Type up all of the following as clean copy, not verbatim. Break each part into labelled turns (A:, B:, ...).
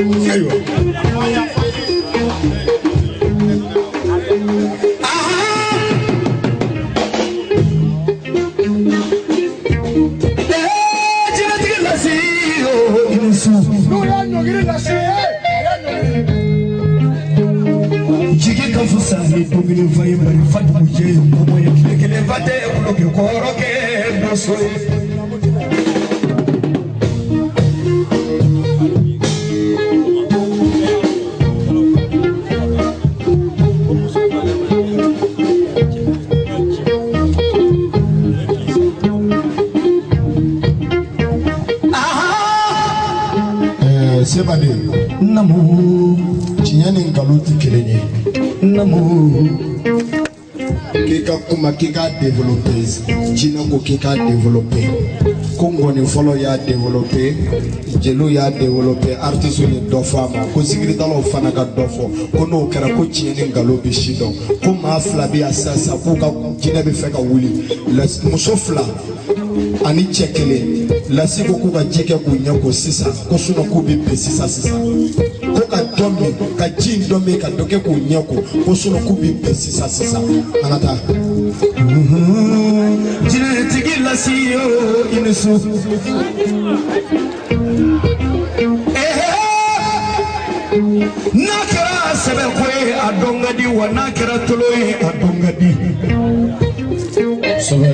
A: Ayiwa. Jinɛtigi lasi o i ni su.
B: N'u y'a ɲɔngiri lase ye, a y'a ɲɔngiri.
A: Jigi ka fisa ni dumuni fa ye, bari fa dugujɛ ye kɔmɔ ye, tile kelen fa tɛ kulonkɛ kɔrɔ kɛ donso ye.
C: Seba de.
A: Namu.
C: Tiɲɛ ni nkalon tɛ kelen ye.
A: Namu.
C: K'i ka kuma, k'i k'a développer, jinɛ ko k'i k'a développer, ko ngɔni fɔlɔ y'a développer, jeliw y'a développer, artistes ye dɔ fɔ a ma, ko zikiridalaw fana ka dɔ fɔ, ko n'o kɛra ko tiɲɛ ni nkalon bɛ si dɔn, ko maa fila bɛ yan sisan k'u ka jinɛ bɛ fɛ ka wuli, muso fila ani cɛ kelen. Lasi ko k'u ka ji kɛ k'u ɲɛ ko sisan, ko sinɔn k'u bɛ bɛn sisan sisan, ko ka dɔ min, ka ji in dɔ min, ka dɔ kɛ k'u ɲɛ ko, ko sinɔn k'u bɛ bɛn sisan sisan. An ka taa.
A: Jinɛtigi lasi o i ni su. N'a kɛra sɛbɛko ye, a dɔn ka di wa, n'a kɛra tolo ye, a dɔn ka di.
C: Sɛbɛ.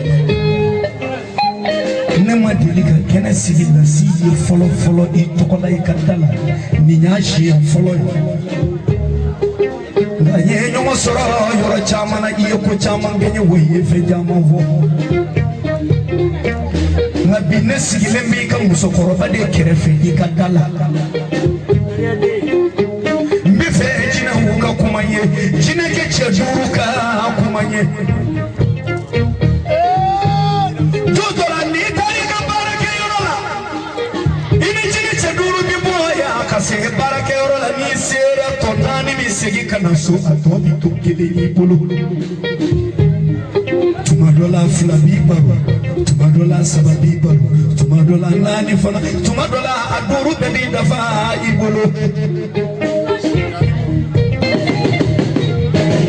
A: Ne ma deli ka kɛnɛ sigi lasi ye fɔlɔ fɔlɔ i tɔgɔ la i ka da la, nin y'a siɲɛ fɔlɔ ye. Nka n ye ɲɔgɔn sɔrɔ yɔrɔ caman na, i ye ko caman kɛ n ye, wa i ye fɛn caman fɔ. Nka bi ne sigilen b'i ka musokɔrɔba de kɛrɛfɛ i ka da la. N bɛ fɛ jinɛw ka kuma n ye, jinɛkɛ cɛ duuru ka kuma n ye. Don dɔ la n'i taara i ka baarakɛyɔrɔ la, i ni jinɛ cɛ duuru bɛ bɔ yan ka se baarakɛyɔrɔ la, n'i sera tɔ naani bɛ segin ka na so, a tɔ bɛ to kelen y'i bolo. Tuma dɔ la fila b'i baro, tuma dɔ la saba b'i baro, tuma dɔ la naani fana, tuma dɔ la a duuru bɛɛ b'i dafa i bolo.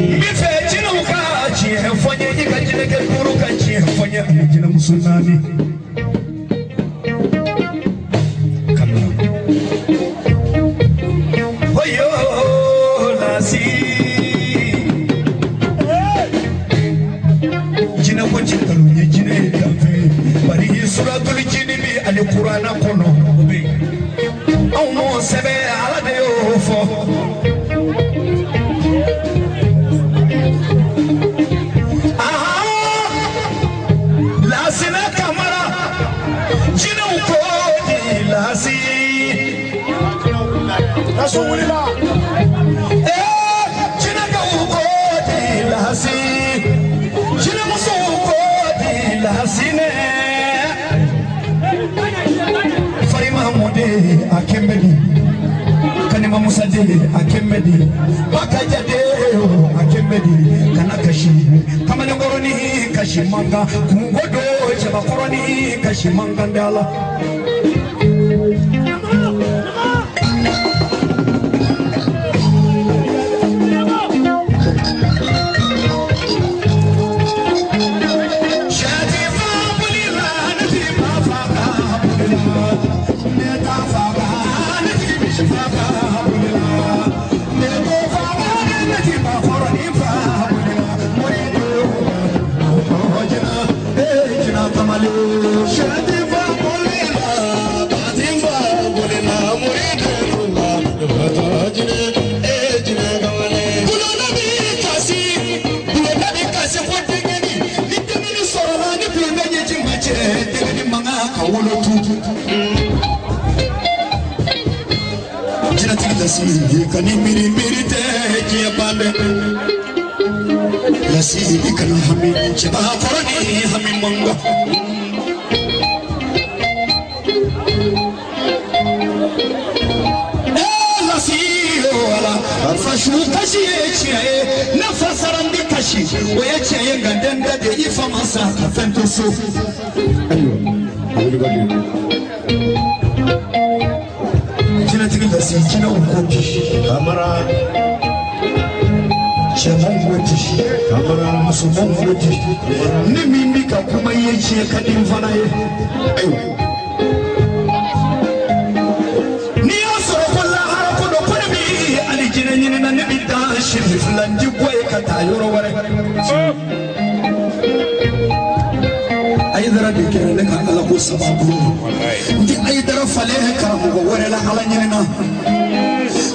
A: N bɛ fɛ jinɛw ka tiɲɛ fɔ n ye, i ka jinɛkɛ duuru ka tiɲɛ fɔ n ye, ani jinɛmuso naani. Ka na. Oyo lasi. Jinɛ ko ci nkalon ye, jinɛ ye danfɛn ye, bari suratuli jini bi ale kuranna kɔnɔ, o bɛ yen. Anw m'o sɛbɛn, Ala de y'o fɔ. Lasina Kamara, jinɛw ko di lasi.
B: Lasi wulila.
A: Jinɛkɛw ko di lasi. Jinɛmusow ko di lasinɛ. Farima mɔden a kɛnbɛ di. Kanima Musa den a kɛnbɛ di. Bakaja den a kɛnbɛ di. Kana kasi. Kamalenkɔrɔni kasi man kan. Kungo don cɛbakɔrɔni kasi man kan da la. Sɛtifa bolila, ne ti ba fa ka bolila. Ne ta fa ka, ne ti misi fa ka bolila. Ne ko fa ka, ne ti ba kɔrɔni fa bolila. Mori do, oh jina, eh jina kamalen.
C: Sɛtifa bolila, batifa bolila, mori do la, bato jinɛ, eh jinɛ kamalen.
A: Bulonda bi kasi, bulonda bi kasi fo denkɛni. Ni denkɛni sɔrɔla, ni bulonda ɲɛji ma cɛ, denkɛni man kan ka wolo tu. Jinɛtigi lasi, ka ni miiri miiri tɛ diɲɛ ban dɛ. Lasi, i kana hami, cɛbakɔrɔ ni hami man kan. Lasi o ala, fasu kasi ye tiɲɛ ye, ne fa sara n bɛ kasi, o ye tiɲɛ ye, nka n den da de i fa ma sa ka fɛn to so.
C: Ayiwa, wuli ka di.
A: Jinɛtigi
C: Jinɛtigi lasi jinɛw ko bi
A: Kamara
C: cɛmanw ko di
A: Kamara
C: musomanw ko di ne min bɛ ka kuma i ye diɲɛ ka di n fana ye ayiwa n'i y'a sɔrɔ ko lahara ko dɔ ko ne bɛ alijinɛ ɲini na ne bɛ taa siri filanji bɔ ye ka taa yɔrɔ wɛrɛ. Ayidara de kɛra ne ka ala ko sababu ye n tɛ Ayidara falen karamɔgɔ wɛrɛ la ala ɲinina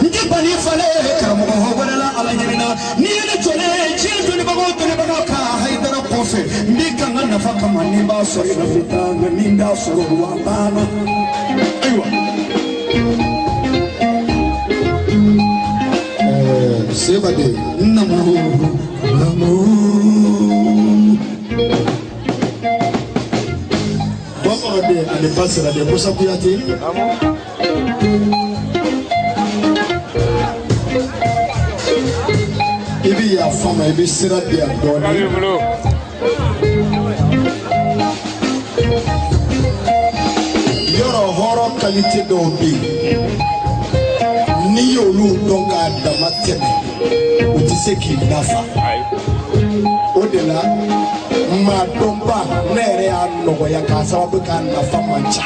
C: n tɛ Bani falen karamɔgɔ wɛrɛ la ala ɲinina n'i ye ne jɔlen ye diɲɛ dɔnnibagaw dɔnnibagaw ka Ayidara kɔfɛ n b'i kan ka nafa kama ni n b'a sɔrɔ i la bɛ taa nka ni n t'a sɔrɔ wa banna ayiwa.
A: Seba de
C: Namo namo.
A: Bɔkɔrɔ de ani Basira de Musa Kuyate. I bɛ yafa n ma i bɛ sira di yan dɔɔnin. Yɔrɔ hɔrɔn kalite dɔw bɛ yen n'i y'olu dɔn k'a dama tɛmɛ u tɛ se k'i nafa. O de la maa dɔnba ne yɛrɛ y'a nɔgɔya k'a sababu k'a nafa man ca.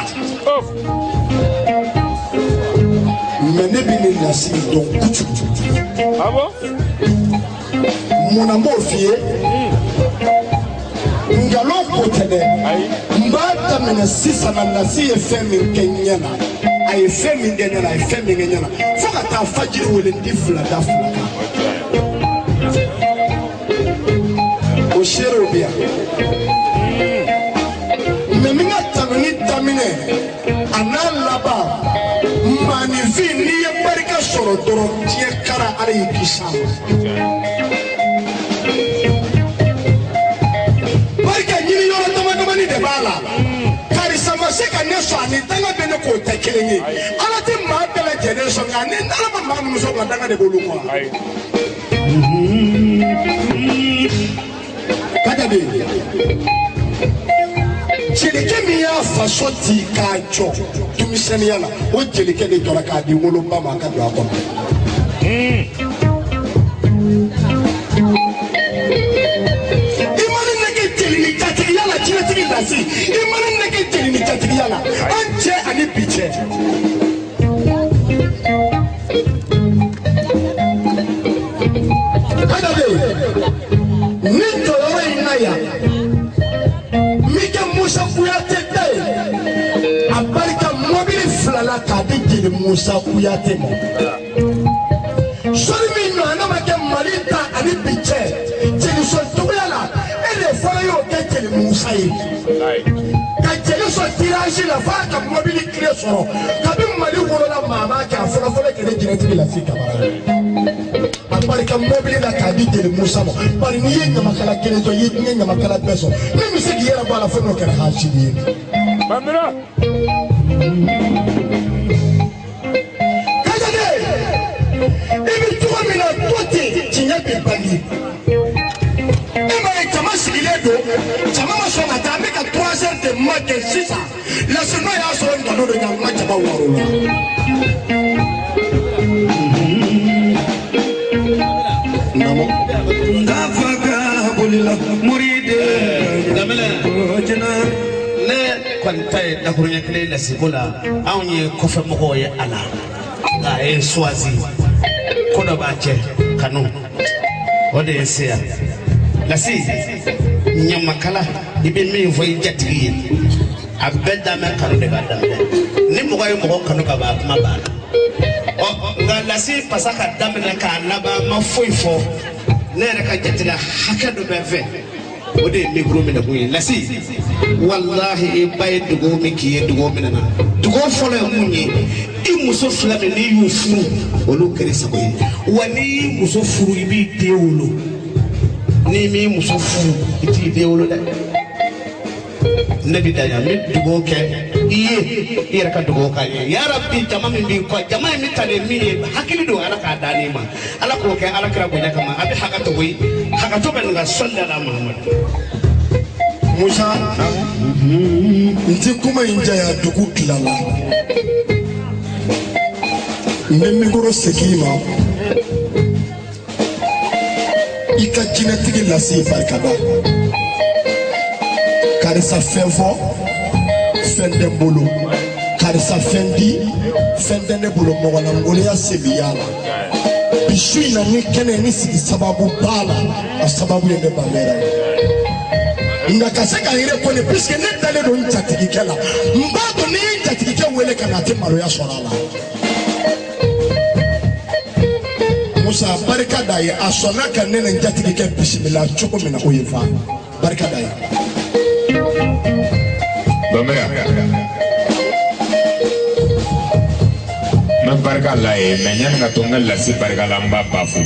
A: Mɛ ne bɛ nin lasi dɔn kojugu. Munna n b'o f'i ye? Nkalon ko tɛ dɛ. N b'a daminɛ sisan na lasi ye fɛn min kɛ n ɲɛ na. A ye fɛn min kɛ ne la, a ye fɛn min kɛ ɲɛ na. Fo ka taa fajiri wele n ti fila da fila kan. O seerew bɛ yan. Mɛ n ka tanuni daminɛ a n'a laban maaninfin n'i ye barika sɔrɔ dɔrɔn diɲɛ kara Ala y'i kisi a ma. Barika ɲini yɔrɔ dama damani de b'a la. Karisa ma se ka ne sɔn ani danga bɛ ne k'o tɛ kelen ye. Ala tɛ maa bɛɛ lajɛlen sɔn nka ni Ala ma maa minnu sɔn nka danga de b'olu kɔ. Kajabi jelikɛ min y'a faso ci k'a jɔ denmisɛnninya la o jelikɛ de jɔra k'a di woloba ma a ka don a kɔnɔ. I mana nege jeli ni jatigiya la jinɛtigi lasi i mana nege jeli ni jatigiya la an cɛ ani bi cɛ. Kajabi ni jɔyɔrɔ in na yan min kɛ Musa Kuyate ta ye a barika mɔbili fila la k'a di jeli Musa Kuyate ma. Sɔnni min nɔ n'a ma kɛ Mali ta ani bi cɛ jeli sɔn cogoya la e de fɔlɔ y'o kɛ jeli Musa ye. Ka jeli sɔn tirage la f'a ka mɔbili kile sɔrɔ kabi Mali wolola maa m'a kɛ a fɔlɔ fɔlɔ kɛra jinɛtigi Lasi Kamara ye. A barika mɔbili la k'a di jeli Musa ma bari n'i ye ɲamakala kelen sɔrɔ i ye diɲɛ ɲamakala bɛɛ sɔrɔ min bɛ se k'i yɛrɛ bɔ a la fo n'o kɛra hasidi ye. Kajade i bɛ cogo min na to ten tiɲɛ bɛ bange. E m'a ye jama sigilen don jama ma sɔn ka taa an bɛ ka 3 heures de ma kɛ sisan lasi n'o y'a sɔrɔ nkalon don ɲankuma jama wɔɔrɔ la. Namo.
D: Ne kɔni ta ye dakuruɲɛ kelen lasiko la anw ye kɔfɛmɔgɔw ye a la nka a ye suwazi ko dɔ b'a cɛ kanu o de ye se yan lasi ɲamakala i bɛ min fɔ i jatigi ye a bɛɛ daminɛ kanu de b'a daminɛ ni mɔgɔ ye mɔgɔ kanu ka ban a kuma banna ɔ nka lasi pasa ka daminɛ k'a laban ma foyi fɔ ne yɛrɛ ka jate la hakɛ dɔ bɛ n fɛ o de ye mikoro minɛ kun ye lasi walahi i ba ye dugawu min k'i ye dugawu minɛ na dugawu fɔlɔ ye mun ye i muso fila min n'i y'u furu olu kɛra i sago ye wa n'i y'i muso furu i b'i den wolo n'i m'i muso furu i t'i den wolo dɛ ne bi dan yan n bɛ dugawu kɛ i ye i yɛrɛ ka dugawu k'a ye yarabi jama min b'i kɔ jama in bɛ ta ni min ye hakili don Ala k'a da n'i ma Ala k'o kɛ Ala kira bonya kama a bɛ hakɛto koyi hakɛto bɛ nin ka sɔli ala Muhamadu.
A: Musa n ti kuma in janya dugu tilala.
C: N bɛ mikoro segin i ma i ka jinɛtigi lase barikada karisa fɛn fɔ fɛn tɛ n bolo karisa fɛn di fɛn tɛ ne bolo mɔgɔlankolonya se bi y'a la bi su in na ni kɛnɛ ni sigi sababu b'a la a sababu ye ne Banbera ye nka ka se ka n yɛrɛ kɔni puisque ne dalen don n jatigikɛ la n b'a dɔn ni n ye n jatigikɛ wele ka na a tɛ maloya sɔrɔ a la. Musa barika da ye a sɔnna ka ne ni n jatigikɛ bisimila cogo min na o ye fa barika da ye.
E: Banbera n bɛ barika la ye mɛ yanni ka to n ka lasi barika la n b'a ba fo.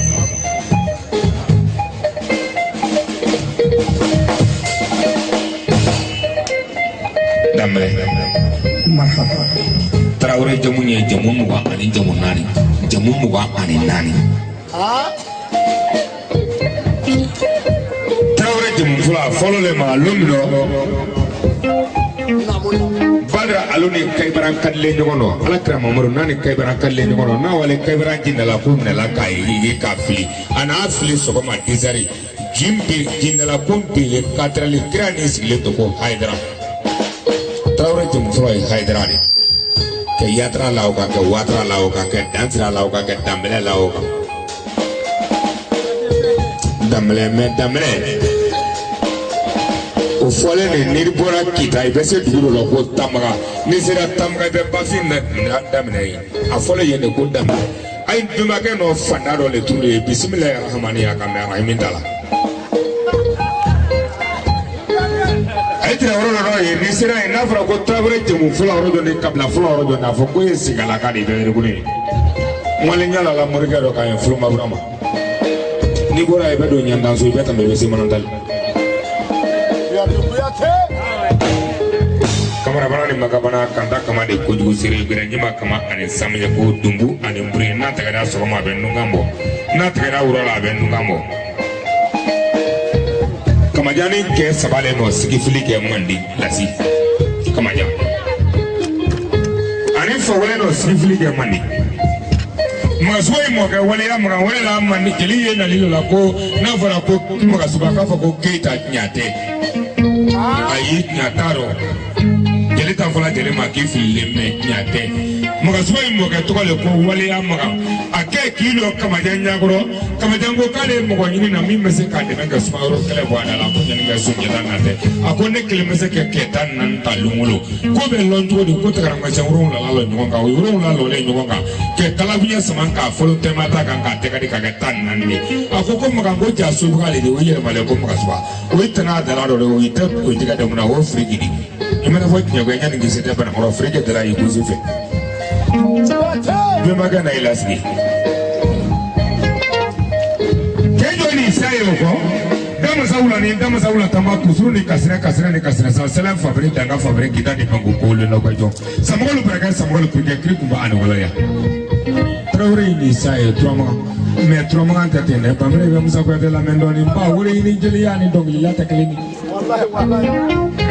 E: Danbɛlɛ.
C: Marhaba.
E: Tarawele jamu ye jamu 20 ani jamu 4 jamu 24. Tarawele jamu fɔlɔ a fɔlɔ le ma lon min nɔ Badara alo ni Kayibaran kadilen ɲɔgɔn nɔ Ala kira Mamadu n'a ni Kayibaran kadilen ɲɔgɔn nɔ n'a wale Kayibaran jindala ko minɛla k'a ye k'a fili a n'a fili sɔgɔma 10h jindala ko bilen 4h kira ni sigilen to ko Hayidara Tarawele jamu fɔlɔ ye Hayidara de kɛ yatara la o kan kɛ watara la o kan kɛ dansira la o kan kɛ danbɛlɛ la o kan danbɛlɛ mɛ danbɛlɛ o fɔlen de n'i bɔra Kita i bɛ se dugu dɔ la ko Tamaga n'i sera Tamaga i bɛ bafin daminɛ yen a fɔlen yen de ko daminɛ a ye bɛnbakɛ nɔ fanda dɔ de turu yen bisimilahi rahamani a ka mɛ arahimi da la a ye tɛrɛ yɔrɔ dɔ ye n'i sera yen n'a fɔra ko Tarawele jamu fɔlɔ yɔrɔ dɔ ni kabila fɔlɔ yɔrɔ dɔ n'a fɔ ko ye Segalaka de ye bɛ yirikun ye ŋwale ɲala la morikɛ dɔ kan ye fulomabura ma n'i bɔra yen i bɛ don Ɲandanso i bɛ tɛmɛ i bɛ se Manantali. Kamarabana ni Makabana Kanta kama de kojugu seere Gbɛrɛnjima kama ani Samiyɛ ko Dunbu ani Bure n'a tɛgɛra sɔgɔma a bɛ nunkan bɔ n'a tɛgɛra wula la a bɛ nunkan bɔ. Kamajan ni kɛ saba le nɔ sigifili kɛ mandi lasi Kamajan ani Fawale nɔ sigifili kɛ mandi. Magasuba ye mɔkɛ waleya magan wale la mandi jeli ye nali dɔ la ko n'a fɔra ko Magasuba k'a fɔ ko Keyita tiɲɛ tɛ ayi tiɲɛ t'a rɔ jeli ta fɔla jeli ma k'i fililen mɛ tiɲɛ tɛ Magasuba ye mɔkɛ tɔgɔ le ko waleya magan a kɛ k'i lɔ Kamajan ɲakɔrɔ Kamajan ko k'ale ye mɔgɔ ɲini na min bɛ se k'a dɛmɛ ka Sumaworo kɛlɛ bɔ a da la ko ɲani ka Sunjata na tɛ a ko ne kelen bɛ se ka kɛ 14 ta longolo ko bɛ lɔn cogo di ko tagaramasiyɛn 7 lɔ ɲɔgɔn kan o ye 7 lɔlen ɲɔgɔn kan kɛ kalabiɲɛ sama k'a fɔlɔ tɛma ta kan k'a tɛgɛ di ka kɛ 14 ye a ko ko Magan ko ja sobuga le de o yɛlɛmalen ko Magasuba o ye tɛnɛ dala dɔ de o tɛ o tɛgɛ daminɛ o firiki de i mana fɔ tiɲɛ ko yanni k'i se tɛ banakɔrɔ firiki dala y'i gosi fɛ bɛnbakɛ na i lasigi kɛ jɔ ni sa ye o kɔ damasa wula ni damasa wula tanba kusuru ni kasirɛ kasirɛ ni kasirɛ sa sɛlɛn fabiri danga fabiri kita ni banko k'olu lɔgɔjɔ samɔgɔlu bɛrɛkɛ samɔgɔlu kurukɛ kiri kunba ani wɔlɔya Tarawele ni sa ye Turamagan mɛ Turamagan tɛ ten dɛ Banbere bɛ Musa Kuyate lamɛn dɔɔni ba wele ɲini jeliya ni dɔnkilila tɛ kelen ye.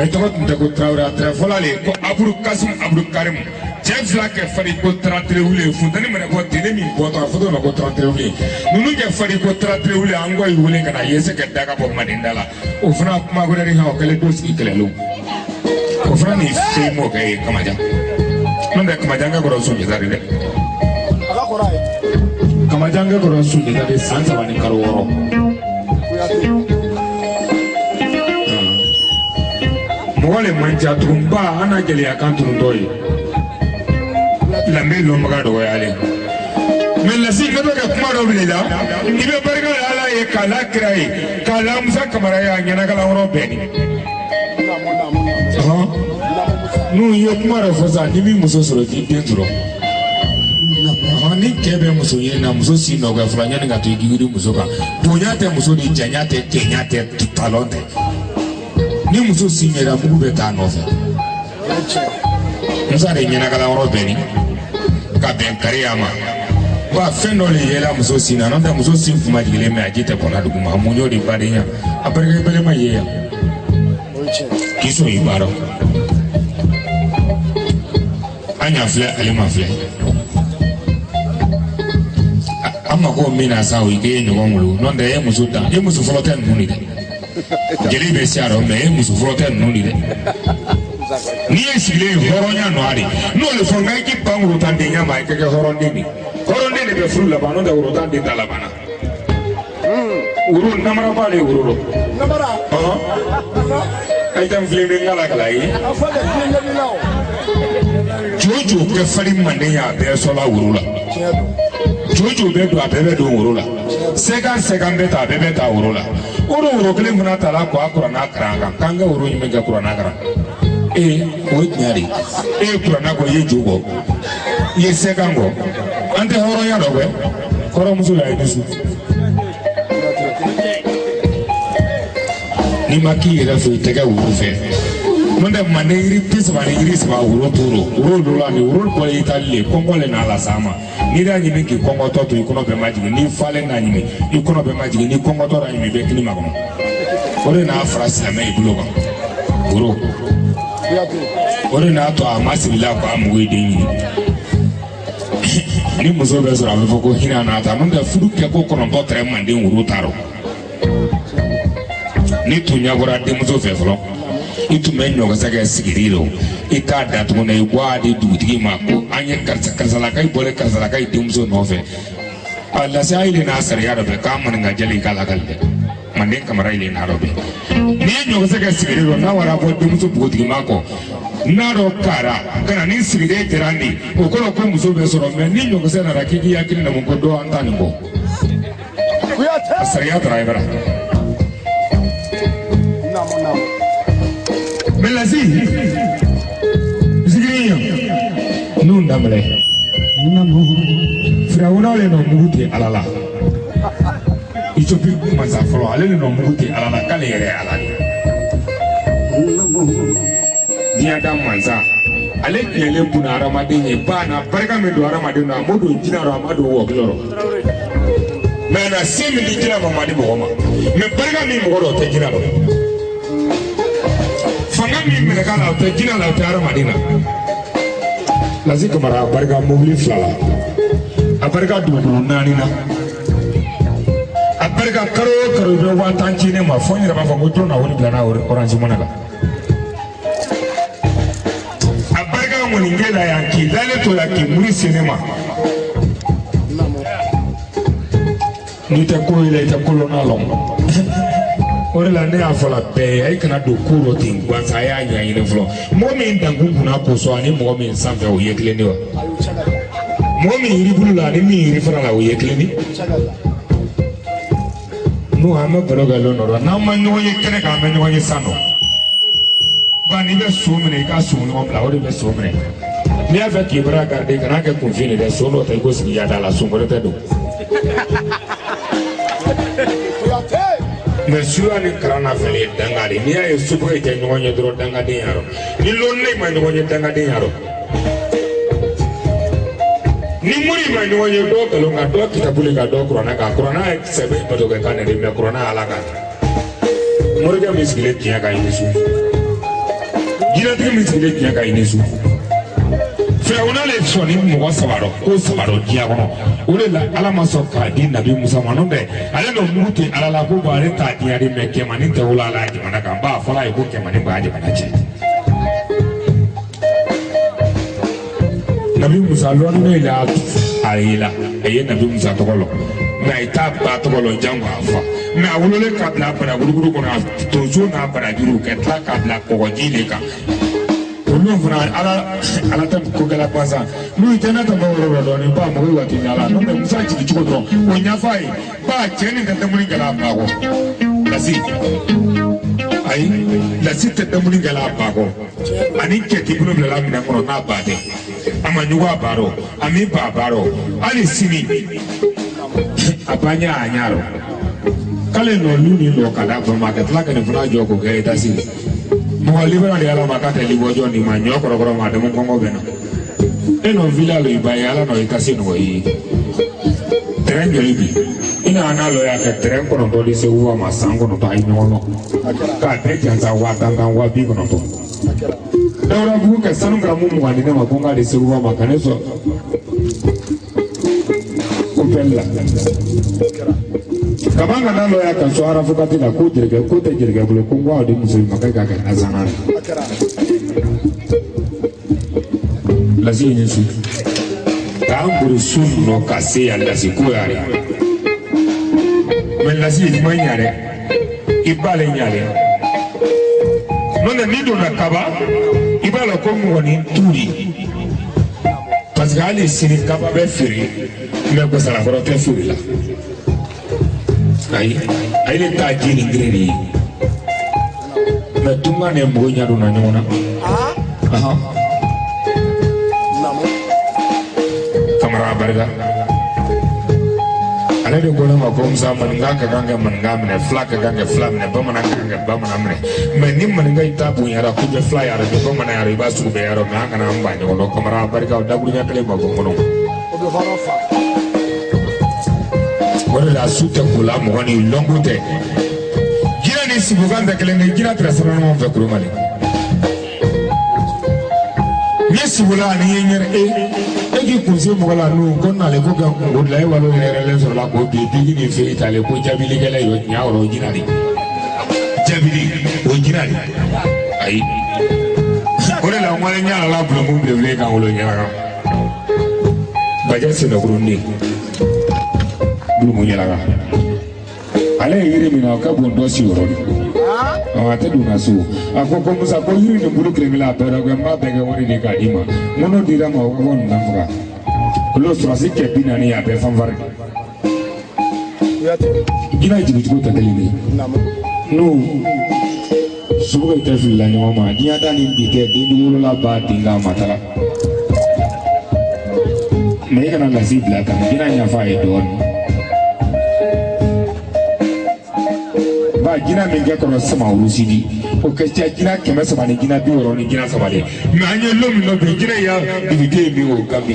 E: Ɛ tɔgɔ tun tɛ ko Tarawele a tɛrɛ fɔlɔ le ko Aburu Kasimu Aburu Karimu cɛ fila kɛ fari ko Tarawele funteni mana bɔ tele min bɔtɔ a fɔ t'o ma ko Tarawele ninnu kɛ fari ko Tarawele an kɔ y'i wele ka na ye se ka daga bɔ manden da la o fana kuma wɛrɛ de kan o kɛlen don sigi kɛlɛlenw o fana ni fɛn mɔkɛ ye Kamajan n'o tɛ Kamajan kɛ kɔrɔ Sunjata de dɛ Kamajan kɛ kɔrɔ Sunjata de san 3 ni kalo 6. Mɔgɔ le man ca tugun ba an na gɛlɛya kan tunu dɔ ye lambe lɔnbaga dɔgɔyalen mɛ lasi n bɛ ka kuma dɔ bila i la i bɛ barika da Ala ye k'a la kira ye k'a la Musa Kamara ye a ɲɛnakalan yɔrɔ bɛɛ ni n'u ye kuma dɔ fɔ sisan n'i m'i muso sɔrɔ k'i den sɔrɔ ni cɛ bɛ muso ɲini na muso si nɔgɔya fɔlɔ yanni ka to i gigiri muso kan bonya tɛ muso ni janya tɛ kɛnya tɛ talɔn tɛ ni muso si ɲɛna mugu bɛ taa nɔfɛ Musa de ɲɛnakalan yɔrɔ bɛɛ ni ka bɛn kariya ma wa fɛn dɔ de yɛlɛ muso sin na n'o tɛ muso sin kuma jigilen mɛ a ji tɛ bɔnna dugu ma mun y'o de badenya a barika bɛlɛ ma ye yan k'i sɔn i baara an y'a filɛ ale ma filɛ An mako min na sa o ye ɲɔgɔn wolo n'o tɛ e muso dan e muso fɔlɔ tɛ ninnu de dɛ. Jeli bɛ se a rɔ mɛ e muso fɔlɔ tɛ ninnu de dɛ. N'i ye sigilen hɔrɔnya nɔ de n'o de fɔ n ka i k'i ban worotandenya ma i ka kɛ hɔrɔnden de. Hɔrɔnden de bɛ furu laban n'o tɛ worotanden t'a laban na. Woro namaraba de ye woro rɔ.
B: Namara.
E: Ɔhɔn. A ye taa n filen den kala kala ye.
B: A fɔ de filen kelen la o.
E: Jo jo kɛ fali manden ye a bɛɛ sɔla woro la.
B: Tiɲɛ don.
E: Jojo bɛ don a bɛɛ bɛ don woro la. Sɛgan sɛgan bɛ ta a bɛɛ bɛ ta woro la. O de woro kelen fana ta la k'a kuranna karan kan k'an ka woro ɲuman kɛ kuranna karan. Ee o ye tiɲɛ de ye. E ye kuranna kɔ i ye jo kɔ. I ye sɛgan kɔ. An tɛ hɔrɔnya dɔn kɛ. Hɔrɔnmuso la ye dusu. N'i ma k'i yɛrɛ fɛ i tɛ kɛ woro fɛ. N'o tɛ manden yiri 30 ni yiri 3 woro t'o woro dɔ la ni woro bɔra Itali le kɔngɔ le n'a las'a ma. N'i y'a ɲimi k'i kɔngɔtɔ to i kɔnɔ bɛɛ ma jigin n'i falen n'a ɲimi i kɔnɔ bɛɛ ma jigin n'i kɔngɔtɔ n'a ɲimi i bɛ kini makɔnɔ. O de n'a fara silamɛ i bolo kan woro. O de n'a to a ma sigi la k'a mugu ye den ɲini. Ni muso bɛ sɔrɔ a bɛ fɔ ko hinɛ n'a ta n'o tɛ furu kɛ ko 9 tɛrɛ manden woro t'a rɔ. Ni tun ɲɛbɔra denmuso fɛ fɔlɔ i tun bɛ ɲɔkisɛ kɛ sigiri la i t'a datugu na i bɔ a di dugutigi ma ko an ye karisa karisalaka i bɔlen karisalaka i denmuso nɔfɛ a lase a yelen n'a sariya dɔ bɛ k'a maninka jɛlen k'a lakali dɛ manden kamara yelen n'a dɔ bɛ n'i ye ɲɔkisɛ kɛ sigiri la n'a wara bɔ denmuso npogotigima kɔ n'a dɔ kara ka na ni sigiden jara de o kɔrɔ ko muso bɛ sɔrɔ mɛ ni ɲɔkisɛ nana k'i k'i hakili namo ko dɔ an ta nin kɔ
B: Kuyate.
E: a sariya taara i bara.
B: Naamu naamu.
E: Melasi zikiri n'u daminɛ firawuna le nɔ mugu tɛ ala la Ethiopie masa fɔlɔ ale le nɔ mugu tɛ ala la k'ale yɛrɛ ye ala de ye diɲɛ da mansa ale tiɲɛlen bunna hadamaden ye ba na barika min don hadamaden na a m'o don jinɛ rɔ a ma don wɔkilɔ rɔ mɛ a na se min di jinɛ ma ma di mɔgɔ ma mɛ barika min mɔgɔ rɔ o tɛ jinɛ rɔ. Fanga min minɛ ka la o tɛ jinɛ la o tɛ hadamaden na. Lasi Kamara a barika mobili 2 la a barika dugukolo 4 na a barika karo o karo i bɛ 10,000 ci ne ma fo n yɛrɛ b'a fɔ ko jɔn na wari bila n'a orange money la. A barika ŋɔninkɛ la yan k'i dalen to yan k'i muri se ne ma. N'i tɛ ko ye la i tɛ kolonna lɔn. O de la ne y'a fɔ la bɛɛ ye a kana don ko dɔ ten gansan a y'a ɲɛɲini fɔlɔ mɔgɔ min dankun kunna kosɔn ani mɔgɔ min sanfɛ o ye kelen de wa mɔgɔ min yiri bulu la ani min yiri fara la o ye kelen de n'o an bɛ baro kɛ lon dɔ la n'an ma ɲɔgɔn ye kɛnɛ kan an bɛ ɲɔgɔn ye san dɔ ba n'i bɛ so minɛ i ka so ɲɔgɔn bila o de bɛ so minɛ n'i y'a fɛ k'i bara garder kana kɛ kunfin de dɛ so dɔ ta i ko sigi yaada la so wɛrɛ tɛ don.
B: Kuyate.
E: Mɛ suya ni kalan na fɛnɛ ye danga de n'i y'a ye sokɛ tɛ ɲɔgɔn ye dɔrɔn dangaden y'a rɔ ni lɔnne ma ɲɔgɔn ye dangaden y'a rɔ ni mori ma ɲɔgɔn ye dɔw nkalon kan dɔw kitabuli kan dɔw kuranɛ kan kuranɛ ye sɛbɛn batokɛ kan de mɛ kuranɛ ye ala kan morikɛ min sigilen tiɲɛ kan i ni su jinɛtigi min sigilen tiɲɛ kan i ni su Firawuna le sɔnni mɔgɔ 3 rɔ ko 3 rɔ diɲɛ kɔnɔ o de la ala ma sɔn k'a di nabi Musa ma n'o tɛ ale nɔ mugu tɛ ala la ko bɔn ale t'a diɲɛ de mɛ kɛmani tɛ wolo ala jamana kan ba fɔra a ye ko kɛmani b'a jamana cɛ nabi Musa lɔnni la a ye la a ye nabi Musa tɔgɔ lɔ mɛ a ye t'a ba tɔgɔ lɔ janko a fa mɛ a wololen k'a bila banakurukuru kɔnɔ a tonso n'a barajuru ka tila k'a bila kɔgɔji de kan. Olu fana ala ala tɛ ko kɛla gansan n'u tɛ ne tɛ bɔ yɔrɔ dɔ dɔɔnin ba mɔgɔ waati ɲala n'o tɛ Musa jigin cogo dɔrɔn o ɲɛfɔ a ye ba cɛ nin tɛ dumuni kɛla a ba kɔ lasi ayi lasi tɛ dumuni kɛla a ba kɔ ani cɛ t'i bolo bilala minɛn kɔnɔ n'a ba tɛ a ma ɲugu a ba rɔ a mi ba ba rɔ hali sini a ba ɲɛ a ɲɛ rɔ k'ale nɔ lu ni nɔ ka d'a ba ma ka tila ka nin fana jɔ k'o kɛ etasi mɔgɔ libara de ala ma k'a tɛ libɔjɔ nin ma ɲɔ kɔrɔkɔrɔ ma a dɛmɛ kɔngɔ bɛ na e nɔ vila lo i ba ye ala nɔ i ka se nɔgɔ i ye tɛrɛn joli bi i nana n'a lɔ y'a kɛ tɛrɛn 9 di Segu ma san 9 a ye ɲɔgɔn nɔ k'a bɛɛ jansa 10,000 10,000 50 Dawudabugu ka sanu garamu 20 di ne ma ko n k'a di Segu ma ka ne sɔn o pupɛli la kaban ka na lɔ ya ka so arafukati la ko jelikɛ ko tɛ jelikɛ bolo ko n ko aw de muso in ma k'e k'a kɛ n ka zana la lasi ye su k'an bori su nɔ ka se yan lasi ko y'a de mɛ lasi i ma ɲa dɛ i b'ale ɲa dɛ n'o tɛ n'i donna kaba i b'a lɔn ko mɔgɔnin tu de parce que hali sini kaba bɛ feere mɛ gwasalakɔrɔ tɛ feere la ayi ayi de t'a ji ni gere de ye mɛ tunga ni mɔgɔ ɲɛ donna ɲɔgɔn na ahan kamara barika ale de ko ne ma ko musa maninka ka kan ka maninka minɛ fila ka kan ka fila minɛ bamanan ka kan ka bamanan minɛ mɛ ni maninka in ta bonyara k'u bɛ fila yɛrɛ bɛ bamanan yɛrɛ i b'a sugu bɛɛ yɔrɔ mɛ an kana an ban ɲɔgɔn na kamara barika o dakuruɲɛ kelen ma bɔ n kɔnɔ o de la su tɛ ko la mɔgɔ ni lɔnko tɛ jinɛ ni sibukan tɛ kelen ye jinɛ tɛra sira ɲɔgɔn fɛ kurumali ni sibula ni ye ɲɛrɛ e e k'i kun se mɔgɔ la n'o ko nale ko ka kungo dilan e walo yɛrɛ yɛrɛlen sɔrɔla k'o bin bigi ni feere t'ale ko jaabilikɛla ye o ɲa yɔrɔ o jinɛ de jabili o jinɛ de ayi o de la n wale ɲa la bulonko belebele kan wolo ɲɛna kan bajɛ sɛnɛkurunden bulonko ɲɛna kan ale ye yiri min na o ka bon dɔ sigiyɔrɔ de a tɛ don na so a ko ko musa ko yiri nin bolo kelen kelen a bɛɛ la ko n b'a bɛɛ kɛ wari de k'a d'i ma n ko n'o dira ma o ka fɔ ninnu faga olu sɔrɔsi cɛ 40 a bɛɛ fanfari jinɛ jigicogo tɛ kelen ye n'o sugu tɛ filila ɲɔgɔn ma diɲɛ da ni bi tɛ den wolola ba den ka matala mɛ i kana lasi bila tan jinɛ ɲɛfɔ a ye dɔɔnin ba jinɛ min kɛ kɔrɔ sama wusidi o kɛ ca jinɛ 300 ni jinɛ 60 ni jinɛ 3 de mɛ an ye lon min na bi jinɛ y'a duguden min o kan bi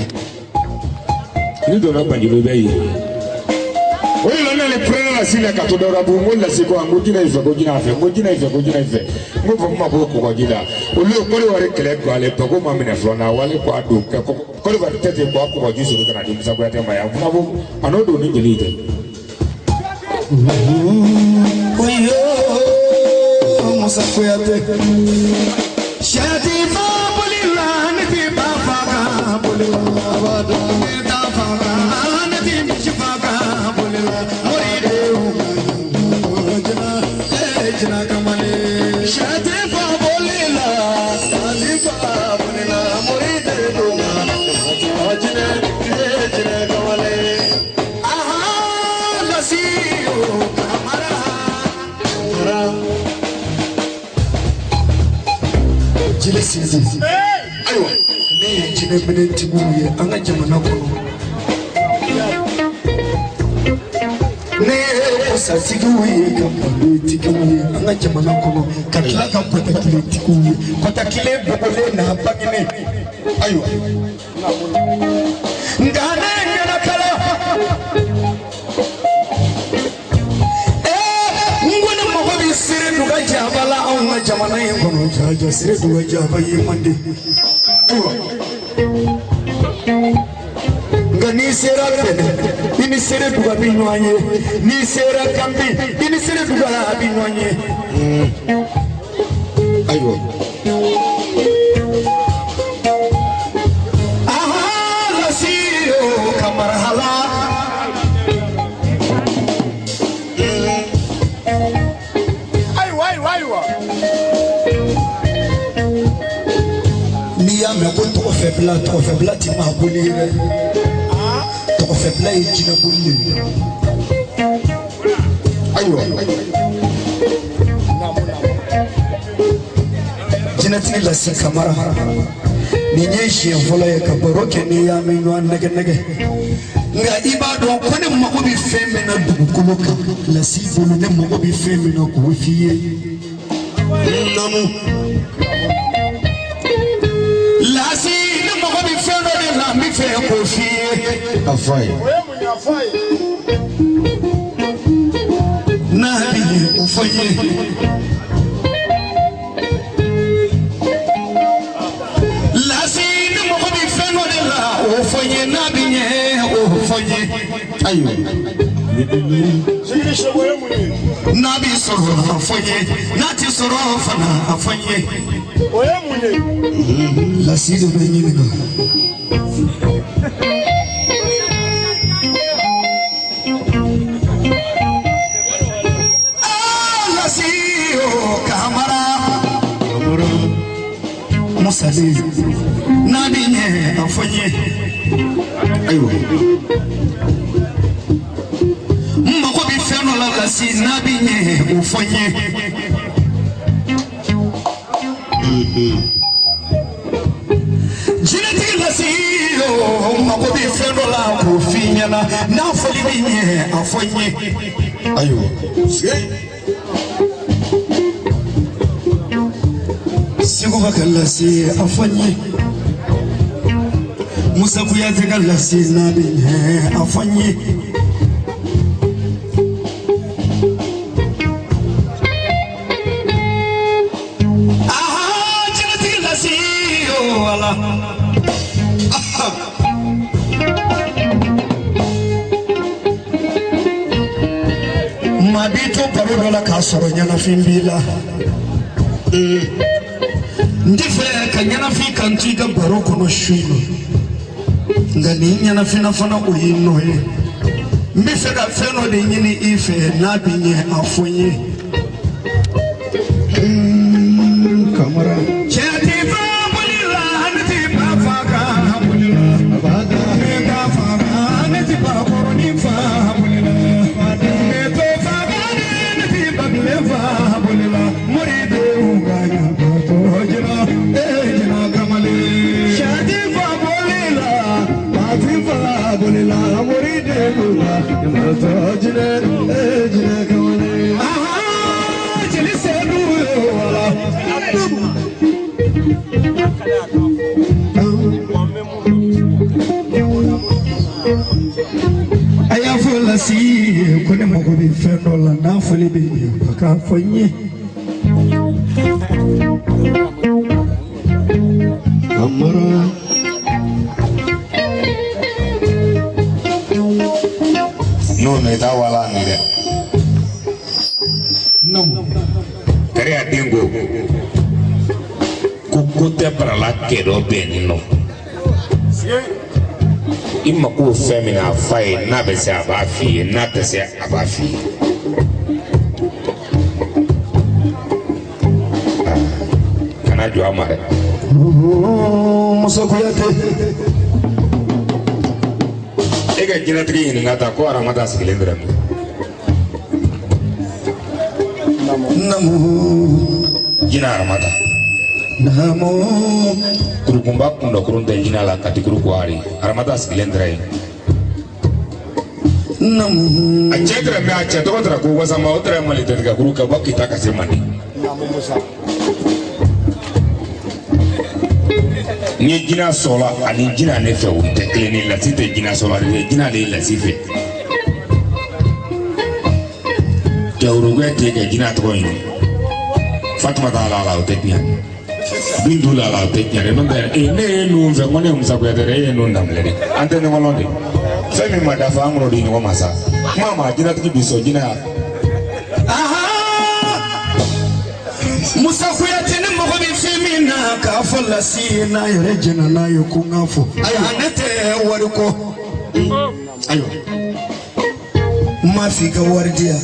E: ne donna Banjul bɛ yen o de la n'ale pɛrɛnna lasi la ka to Dawudabugu n ko lasi ko n ko jinɛ in fɛ ko jinɛ fɛ n ko jinɛ in fɛ ko jinɛ in fɛ n ko fɔ ma ko kɔgɔji la olu ye Kɔdiwari kɛlɛ don ale bako ma minɛ fɔlɔ na wale ko a don kɛ Kɔdiwari tɛ ten ko a kɔgɔji sɔrɔ ka na di Musa Kuyatɛ ma yan fana ko a n'o don ni jeli tɛ.
C: Oyo Musa Kuyatɛ Shatifa bolila ne ti ba faga bolila wada ne ta faga ne ti misi faga bolila moridenw jina jina kamale Shatifa bolila Shatifa bolila moridenw jina jina kamale aha lasiyo kamara jeli sinsin ayiwa ne ye jinɛminɛtigiw ye an ka jamana kɔnɔ ne ye kɔsatigiw ye ka malotigiw ye an ka jamana kɔnɔ ka tila ka kɔtakiletigiw ye kɔtakile bɔgɔlen n'a bangenen ayiwa nka ne ye ɲɛnakala n ko ne mago bɛ seere duga jaba la anw ka jamana in kɔnɔ jaja seere duga jaba ye man di ayiwa nka n'i sera Bɛnɛ i ni seere duga bɛ ɲɔgɔn ye n'i sera Ganbi i ni seere duga bɛ ɲɔgɔn ye ayiwa aha lasiyo kamarahala. N'i y'a mɛn ko tɔgɔfɛbila tɔgɔfɛbila ti maa boli ye dɛ tɔgɔfɛbila ye jinɛ boli de ye ayiwa jinɛtigi Lasi Kamara nin ye siɲɛ fɔlɔ ye ka baro kɛ n'i y'a mɛn ɲɔgɔn nɛgɛ nɛgɛ nka i b'a dɔn ko ne mago bɛ fɛn min na dugukolo kan Lasi bolo ne mago bɛ fɛn min na k'o f'i ye naamu Lasi ne mago bɛ fɛn dɔ de la n bɛ fɛ k'o f'i ye
E: a fɔ a ye
C: n'a bɛ yen o fɔ n ye Lasi ne mago bɛ fɛn dɔ de la o fɔ n ye n'a bɛ ɲɛ o fɔ fɔ n ye. Ayiwa.
B: Sigiri sɛbo ye mun ye?
C: N'a b'i sɔrɔ a fɔ n ye, n'a t'i sɔrɔ fana a fɔ n ye.
B: O ye mun ye?
C: Lasi de bɛ ɲininka. Ah, Lasi o Kamara. Musa de n'a b'i ɲɛ a fɔ n ye. Ayiwa. N mago bɛ fɛn dɔ la Lasi n'a b'i ɲɛ o fɔ n ye. Jinɛtigi Lasi o n mago bɛ fɛn dɔ la k'o f'i ɲɛna n'a fɔli b'i ɲɛ a fɔ n ye. Ayiwa. Seguba ka Lasi a fɔ n ye. Musa Kuyate ka Lasi n'a bɛ ɲɛ a fɔ n ye. Aha, jinɛtigi Lasi o ala. Maa b'i to baro dɔ la k'a sɔrɔ ɲɛnafin b'i la. N tɛ fɛ ka ɲɛnafin kan to i ka baro kɔnɔ su in na. Nka nin ɲɛnafinna fana o y'i nɔ ye. N bɛ fɛ ka fɛn dɔ de ɲini i fɛ n'a b'i ɲɛ a fɔ n ye. Kamara. Cɛ ti fa boli la, ne ti ba fa ka boli la. Ne ka fa ka, ne ti ba kɔrɔnin fa boli la. Ne to fa ka ne ti ba bilen fa boli la. Moridenw ka ɲa to jina, ee jina kamalen. Cɛ ti fa boli la, ba ti fa boli la. Moridenw ka ɲa to jina, ee jina kamalen. Aha, jeli Sedu wala. A y'a fɔ Lasi ye ko ne mago bɛ fɛn dɔ la n'a fɔli bɛ ɲɛ a k'a fɔ n ye. Kamara.
E: N'o mɛ i t'a wala nin dɛ.
C: Namu.
E: Kariya den ko ko ko tɛ barala kɛ dɔ bɛnnen nɔ. I mako bɛ fɛn min na a f'a ye, n'a bɛ se a b'a f'i ye, n'a tɛ se a b'a f'i ye. Kana jɔ a ma dɛ.
C: Musa Kuyate.
E: E ka jinɛtigi ɲininka ta ko Aramata sigilen tɛrɛ min.
C: Namu.
E: Jinɛ Aramata.
C: Namu.
E: Kurukunba kundɔkurun tɛ jinɛ la katikuru kuwari. Aramata sigilen tɛrɛ yen.
C: Namu.
E: A cɛ tɛrɛ mɛ a cɛ tɔgɔ tɛrɛ ko Wasama, o tɛrɛ Mali tɛtigɛkuru ka bɔ Kita ka se Manden.
B: Namu Musa.
E: N ye jinɛ sɔrɔ ani jinɛ ne fɛ o tɛ kelen ye, Lasi tɛ jinɛ sɔrɔ ale jinɛ de ye Lasi fɛ. Jawurugbɛ tɛ kɛ jinɛ tɔgɔ ɲini. Fatumata la la o tɛ tiɲɛ. Bintu la la o tɛ tiɲɛ dɛ, n'o tɛ ee ne ye nun fɛ ko ne ye Musa Kuyate dɛ, e ye nun daminɛ dɛ, an tɛ ɲɔgɔn lɔn de. Fɛn min ma dafa an kɔnɔ di ɲɔgɔn ma sa. Kuma ma jinɛtigi bi sɔn jinɛ y'a.
C: Aha! Musa Kuyate ne mago bɛ fɛn min na k'a fɔ Lasi ye n'a yɛrɛ jɛnna n'a ye ko n k'a fɔ. Ayiwa ne tɛ wari kɔ. Ayiwa. N m'a f'i ka wari di yan.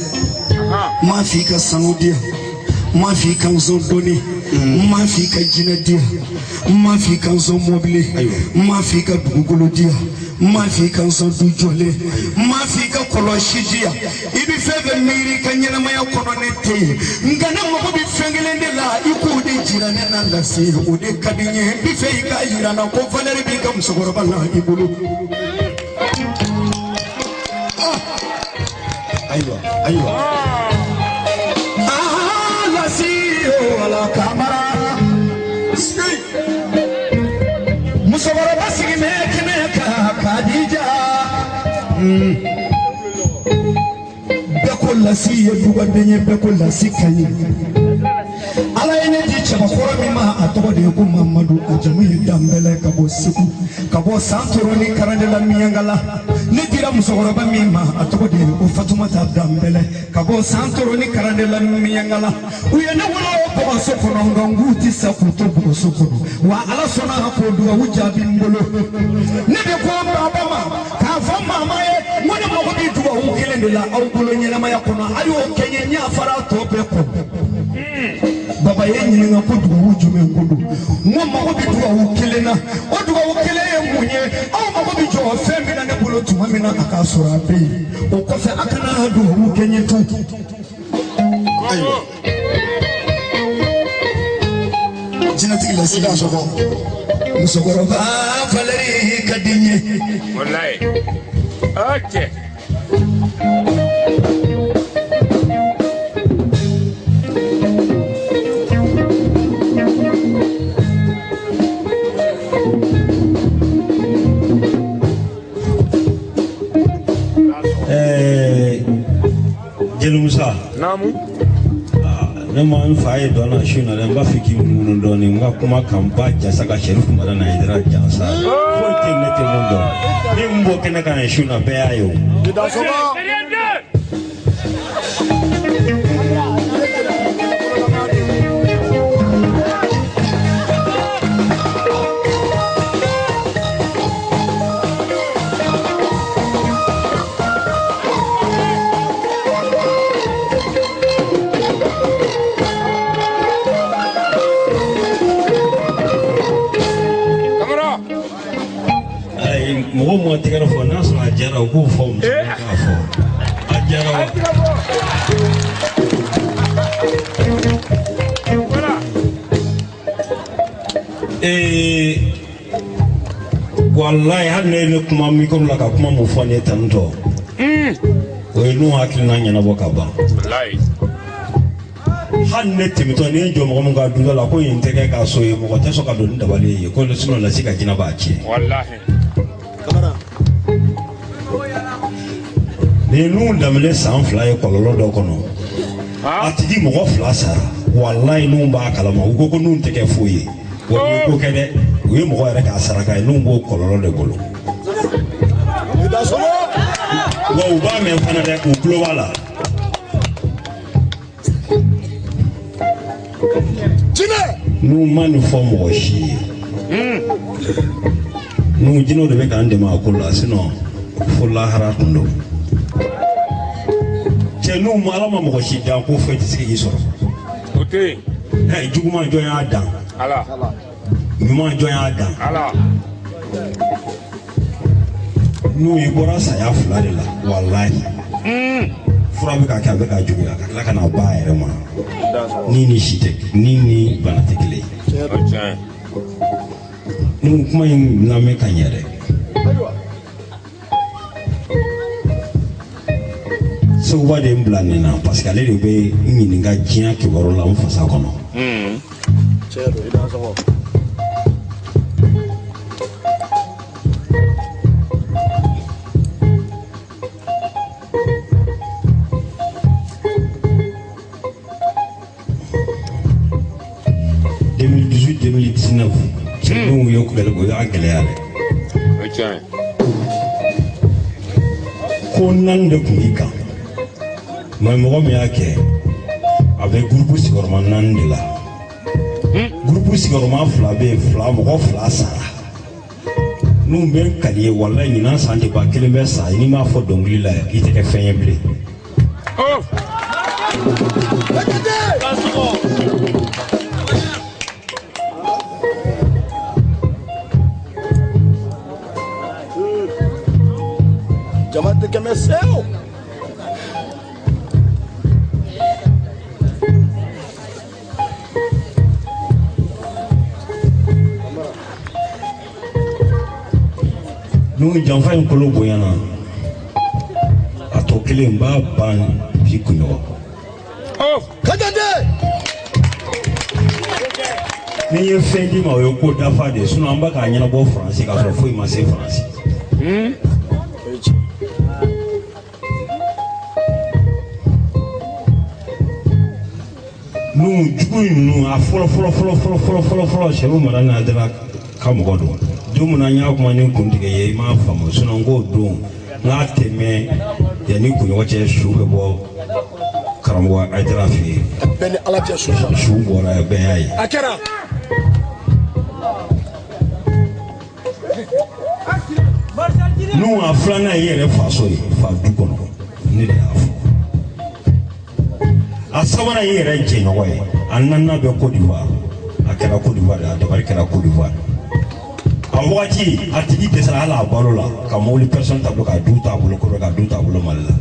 C: N m'a f'i ka sanu di yan. N m'a f'i ka nson donni. N m'a f'i ka jinɛ di yan. N m'a f'i ka nson mɔbili. N m'a f'i ka dugukolo di yan. N m'a f'i ka nson du jɔlen. N m'a f'i ka kɔlɔsi di yan. I bɛ fɛn fɛn miiri i ka ɲɛnamaya kɔnɔ ne tɛ yen. Nka ne mago bɛ fɛn kelen de la i k'o de jira ne na Lasi. O de ka di n ye. N bɛ fɛ i k'a jira n na ko valeur b'i ka musokɔrɔba la i bolo.
E: Ayiwa ayiwa.
C: Ah, Lasi o ala Kamara. Musokɔrɔba sigilen kɛnɛ kan Kadija. Bɛɛ ko Lasi ye dugaden ye, bɛɛ ko Lasi ka ɲi. Ala ye ne di cɛbakɔrɔ min ma, a tɔgɔ de ye ko Mamadu, a jamu ye Danbɛlɛ ka bɔ Segu, ka bɔ Santoro ni Karandela Miɲankala. Ne dira musokɔrɔba min ma, a tɔgɔ de ye ko Fatumata Danbɛlɛ, ka bɔ Santoro ni Karandela Miyankala. U ye ne wolo bɔgɔso kɔnɔ, nka n k'u tɛ sa k'u to bɔgɔso kɔnɔ. Wa Ala sɔnna k'o dugawu jaabi n bolo. Ne de ko baba ma k'a fɔ maama ye, n ko ne mago bɛ dugawu kelen de la aw bolo ɲɛnamaya kɔnɔ, a y'o kɛ n ye, n y'a fara tɔ bɛɛ kɔ. Baba ye ɲininka ko dugawu jumɛn ko don? N ko mago bɛ dugawu kelen na. O dugawu kelen ye mun ye? Aw mago bɛ jɔ fɛn min na ne bolo tuma min na, a k'a sɔrɔ a bɛ yen. O kɔfɛ a kana dugawu kɛ n ye tun.
B: Ayiwa, jinɛtigi la sida sɔgɔ.
C: Musokɔrɔba Valeri ka di n ye.
E: Walayi. Ok.
F: Jeli Musa.
E: Naamu.
F: Ne ma n fa ye dɔn na su in na dɛ, n b'a fɛ k'i munumunu dɔɔnin, n ka kuma kan ba jasa ka Sɛrifu Madani Hayidara jansa. Foyi tɛ ne tɛ mun dɔn. Ni mun bɔ kɛnɛ kan yen su in na, bɛɛ y'a ye o. Mɔgɔ mɔgɔ tɛgɛrɛ fɔ n'a sɔrɔ a jara, u k'o fɔ muso k'a fɔ a jara wa. Walayi, hali ne ye ne kuma micro la ka kuma mun fɔ ne ye tantɔ, o ye n'u hakilina ɲɛnabɔ ka ban. Hali ne tɛmɛtɔ, ni ye jɔ mɔgɔ min ka du la ko yen tɛ kɛ k'a so ye, mɔgɔ tɛ sɔn ka don ni dabali ye ko sinon lasi ka jinɛ b'a tiɲɛ.
E: Walahi.
F: Nin nun daminɛ san 2 ye kɔlɔlɔ dɔ kɔnɔ. A tigi mɔgɔ 2 sara. Walayi, nun b'a kalama. U ko ko nun tɛ kɛ foyi ye. Wa u ye ko kɛ dɛ. U ye mɔgɔ yɛrɛ k'a saraka ye. Nun b'o kɔlɔlɔ de bolo. Wa u b'a mɛn fana dɛ, u tulo b'a la. N'u ma nin fɔ mɔgɔ si ye. N'u jinɛw de bɛ k'an dɛmɛ a ko la, sinon fo lahara tun don. Cɛ, n'u ma Ala ma mɔgɔ si dan ko foyi tɛ se k'i sɔrɔ.
E: O tɛ yen.
F: Juguman jɔn y'a dan?
E: Ala.
F: Ɲuman jɔn y'a dan?
E: Ala.
F: N'u i bɔra saya 2 de la, walahi. Fura bɛ ka kɛ, a bɛ ka juguya, ka tila ka na ba yɛrɛ ma. Ni ni si tɛ, ni ni bana tɛ kelen ye. N'u kuma in lamɛn ka ɲɛ dɛ. Seguba de ye n bila nin na parce que ale de bɛ n ɲininka diɲɛ kibaru la n fasa kɔnɔ.
B: Tiɲɛ don, i dan sɔgɔ.
F: 2018 2019, cɛdenw ye kɛlɛ, o y'a gɛlɛya dɛ.
E: O tiɲɛ.
F: Ko 4 de tun b'i kan. Mais mɔgɔ min y'a kɛ, a bɛ gurupu sigiyɔrɔma 4 de la. Gurupu sigiyɔrɔma 2 bɛ yen, 2 mɔgɔ 2 sara. N'u bɛ n kali ye, walayi ɲinan san tɛ ban, kelen bɛ sa, n'i m'a fɔ dɔnkili la, i tɛ kɛ fɛn ye bilen.
B: Jama tɛ kɛmɛ sew.
F: N'u janfa in kolo bonyana, a tɔ kelen b'a ban bi kunɲɔgɔn. N'i ye fɛn d'i ma, o ye ko dafa de ye, sinon an bɛ k'a ɲɛnabɔ Faransi k'a sɔrɔ foyi ma se Faransi. N'u jugu ninnu, a fɔlɔ fɔlɔ fɔlɔ fɔlɔ fɔlɔ fɔlɔ fɔlɔ, Sɛrifu Madani Hayidara ka mɔgɔ don. Don min na n y'a kuma ni kuntigɛ ye, i m'a faamu, sinon n k'o don N'a tɛ mɛn yanni kunɲɔgɔn cɛ, su bɛ bɔ karamɔgɔ Ayidara fɛ yen.
B: Bɛɛ ni Ala cɛ, su.
F: Su bɔra yen, bɛɛ y'a ye.
B: A kɛra.
F: N'u a filanan ye yɛrɛ faso ye, fa du kɔnɔ, ne de y'a fɔ. A sabanan ye yɛrɛ jɛɲɔgɔn ye. A naaninan bɛ Côte d'Ivoire. A kɛra Côte d'Ivoire de, a dabali kɛra Côte d'Ivoire. A wagati a tigi dɛsɛra hali a balo la, ka mobili personne t'a bolo, ka du t'a bolo kɔrɔ, ka du t'a bolo Mali la.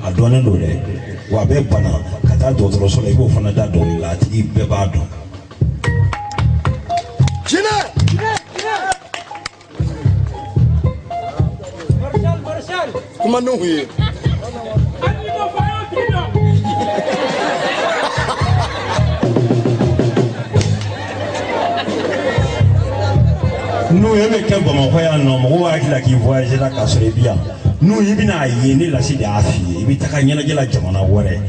F: A dɔnnen don dɛ, wa a bɛ bana ka taa dɔgɔtɔrɔso la, i b'o fana da dɔnkili la, a tigi bɛɛ b'a dɔn.
B: Jinɛ. Kuma Nuhu ye.
F: N'u ye bɛ kɛ Bamakɔ yan nɔ, mɔgɔw hakili la k'i voyagé la k'a sɔrɔ i bi yan. N'u i bɛna ye, ne Lasi de y'a f'i ye, i bɛ taga ɲɛnajɛ la jamana wɛrɛ.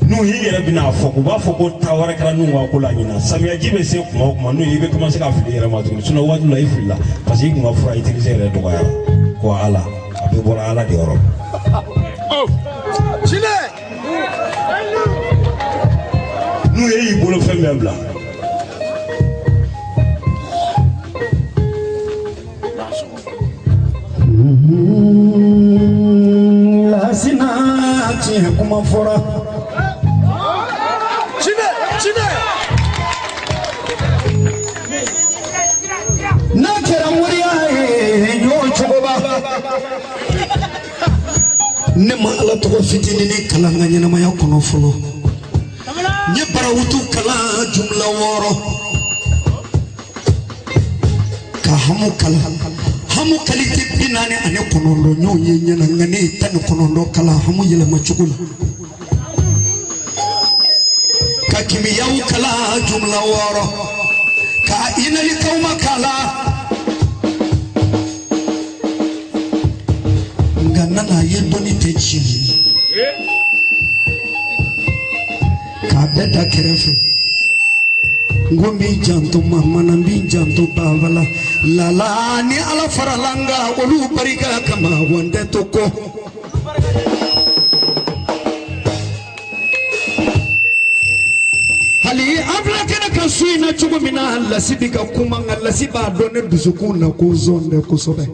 F: N'u i yɛrɛ bɛna fɔ, u b'a fɔ ko taa wɛrɛ kɛra n'u ka ko la ɲinan. Samiyaji bɛ se kuma o kuma, n'u i bɛ commencer ka fili i yɛrɛ ma tuguni. Sinon waati la i filila parce que i kun ka fura utiliser yɛrɛ dɔgɔyara. Ko Ala, a bɛɛ bɔra Ala de yɔrɔ.
B: Jinɛ.
F: N'u ye y'i bolo fɛn bɛɛ bila.
C: Lasina, tiɲɛ kuma fɔra.
B: Jinɛ, jinɛ.
C: N'a kɛra moriya ye ɲɔ cogoba. Ne ma Ala tɔgɔ fitinin kalan n ka ɲɛnamaya kɔnɔ fɔlɔ. N ye barawutu kalan jumla 6, ka hamu kalan, hamu kalite 49, n y'o ye ɲɛna. Nka ne ye 19 kalan hamu yɛlɛma cogo la, ka kimiyaw kalan jumla 6, ka inalikaw ma kalan. Nka nana ye dɔnni tɛ tiɲɛ ye, k'a bɛɛ da kɛrɛfɛ. N ko n b'i janto mama na, n b'i janto baba la. Lala ni Ala farala n kan, olu barika kama, wa n tɛ to kɔ. Hali an filɛ kɛnɛ kan su in na cogo min na, Lasi bi ka kuma, nka Lasi b'a dɔn ne dusukun na ko zɔn dɛ kosɛbɛ.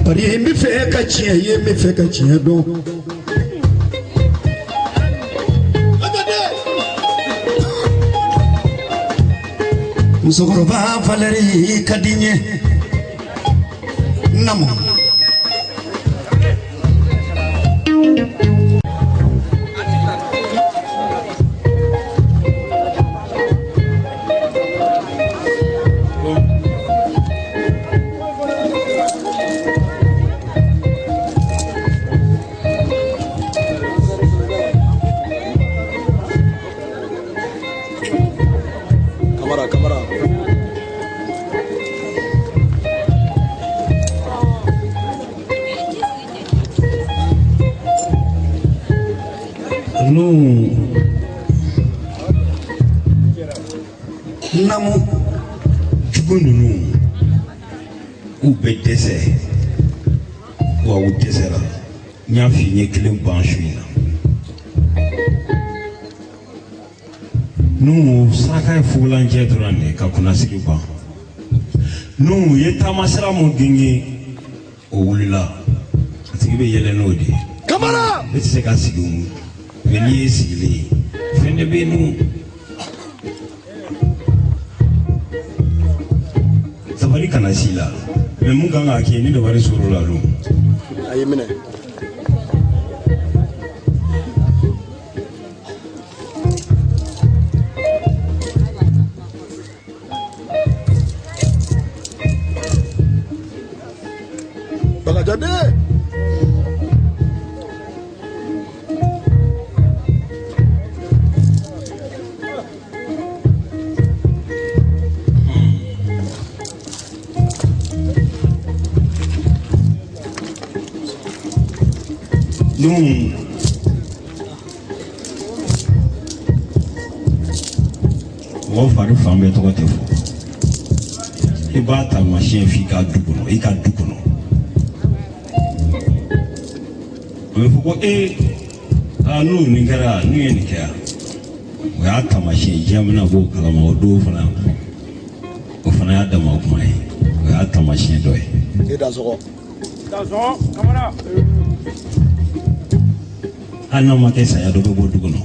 C: Bari n bɛ fɛ ka tiɲɛ ye, n bɛ fɛ ka tiɲɛ dɔn. Musokɔrɔba Valeri ka di n ye. Namo.
B: Kamara, Kamara.
F: N'u
C: Namo.
F: Jugu ninnu, u bɛ dɛsɛ, wa u dɛsɛra. N y'a f'i ye, kelen ban su in na. N'u saraka ye fugulancɛ dɔrɔn de ka kunnasigi ban. N'u ye taamasira mun genge, o wulila, a tigi bɛ yɛlɛ n'o de ye.
B: Kamara.
F: Ne tɛ se ka sigi o, mɛ n'i ye sigilen ye, fɛn de bɛ yen nɔ. Dabali kana s'i la, mɛ mun kan k'a kɛ ni dabali sɔrɔ la don.
B: A y'i minɛ. Bagaja.
F: N'u mɔgɔ fari fan bɛɛ tɔgɔ tɛ fɔ, i b'a taamasiyɛn f'i ka du kɔnɔ, i ka du kɔnɔ. A bɛ fɔ ko ee aa n'u nin kɛra n'u ye nin kɛ yan o y'a taamasiyɛn diɲɛ bɛna b'o kalama o don fana o fana y'a dama kuma ye o y'a taamasiyɛn dɔ ye.
B: E dansɔgɔ.
F: Hali n'a ma kɛ saya dɔ bɛ bɔ du kɔnɔ.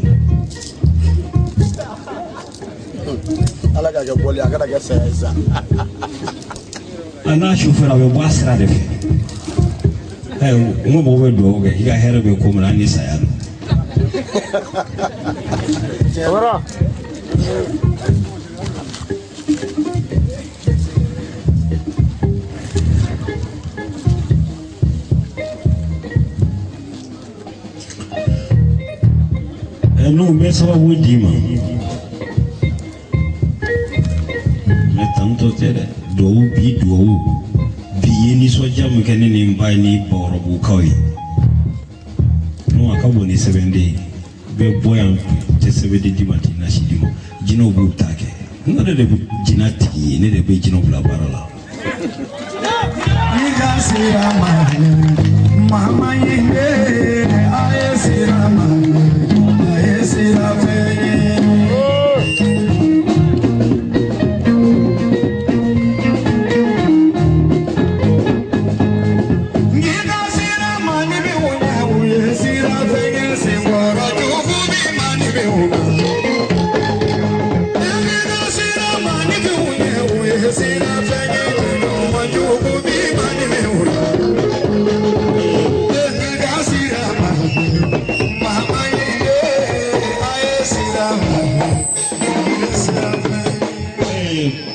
B: Ala k'a kɛ bɔli a kana kɛ saya ye sa.
F: A n'a sofɛri a bɛ bɔ a sira de fɛ. Ɛ n ko mɔgɔ bɛ dugawu kɛ i ka hɛrɛ bɛ ko min na hali ni saya don. Ɛ n'o bɛ sababu d'i ma. Mɛ tantɔ tɛ dɛ duwawu bi duwawu bi ye nisɔndiya min kɛ ne ni n ba ni bakɔrɔbukaw ye n'o a ka bon ni sɛbɛnden ye bɛ bɔ yan tɛ sɛbɛnden d'i ma tɛ nasi d'i ma jinɛw b'u ta kɛ ne de bɛ jinɛ tigi ye ne de bɛ jinɛw bila baara la.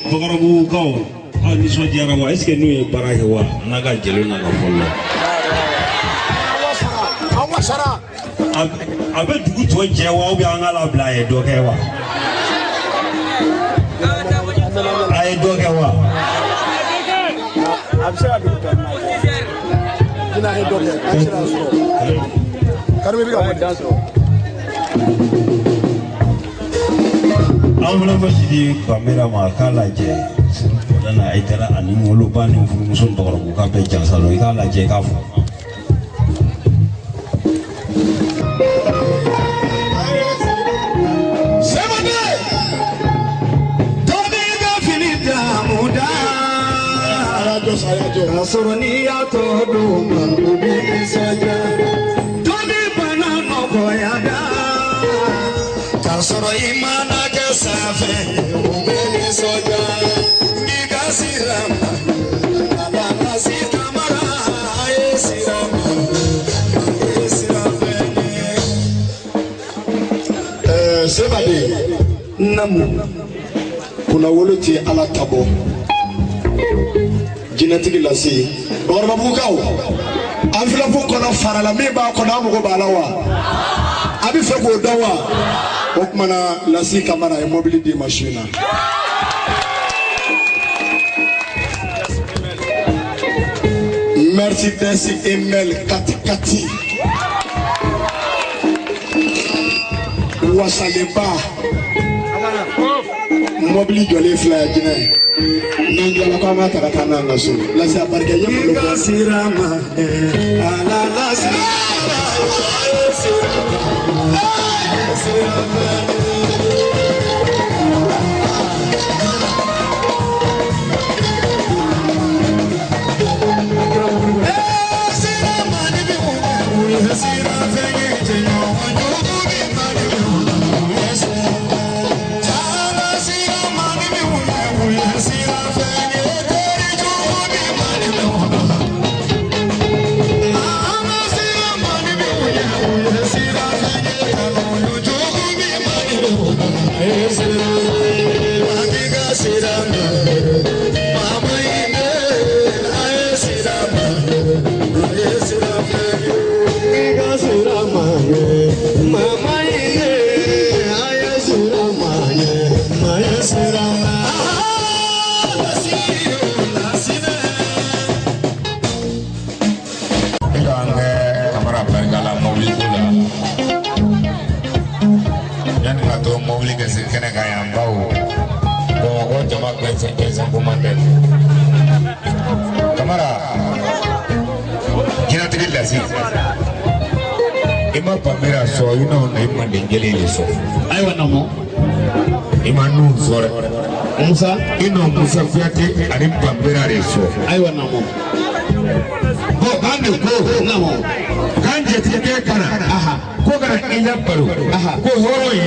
F: Bakɔrɔbugukaw aw nisɔndiyara wa est ce que n'u ye baara kɛ wa n'a ka jeliw n'a ka fɔli la.
B: An wasara.
F: A bɛ dugu tɔ jɛ wa ou bien an k'a labila a ye dɔ kɛ wa? A ye dɔ kɛ wa?
B: A bɛ se ka dugu tɔ jɛ. Jinɛ ye dɔ kɛ an sera a sɔrɔ. Karimu bɛ ka wari dan sɔrɔ.
F: An fana bɛ si di Bamera ma a k'a lajɛ na i taara ani woloba ni furumuso ni bakɔrɔbuguka bɛɛ jansa don i k'a lajɛ i k'a fɔ.
C: K'a sɔrɔ n'i y'a tɔ d'u ma u b'i nisɔndiya. Dɔ bɛ bana nɔgɔya da. K'a sɔrɔ i mana kɛ sanfɛ u bɛ nisɔndiya. N'i ka sira ma ala ka si kamara a ye sira ma a ye sira fɛ ye.
B: Sɛbɛden
C: Namu
B: kunnawolo ti ala ta bɔ. Jinɛtigi lase bakɔrɔbabugukaw enveloppe kɔnɔ farala min b'a kɔnɔ an mago b'a la wa a bɛ fɛ k'o dɔn wa o tuma na Lasi Kamara ye mobili d'i ma su in na. Mercedes ML 4x4 wasalenba mobili jɔlen filɛ yan jinɛ n'an tilala ko an b'a ta ka taa n'an ka so Lasi a barika i ye malo bɔ.
C: Sira ma ala la sira sira
E: Kamara jinɛtigi Lasi I ma Banbera sɔrɔ i n'anw na i manden jeli de sɔrɔ.
D: Ayiwa namo.
E: I ma Nuhu sɔrɔ dɛ.
D: Musa.
E: I n'o Musa Kuyate ani Banbera de sɔrɔ.
D: Ayiwa namo.
E: Bon an de ko.
D: Namo.
E: K'an jatigikɛ ka na. Ko kana i la balo. Ko hɔrɔn ye.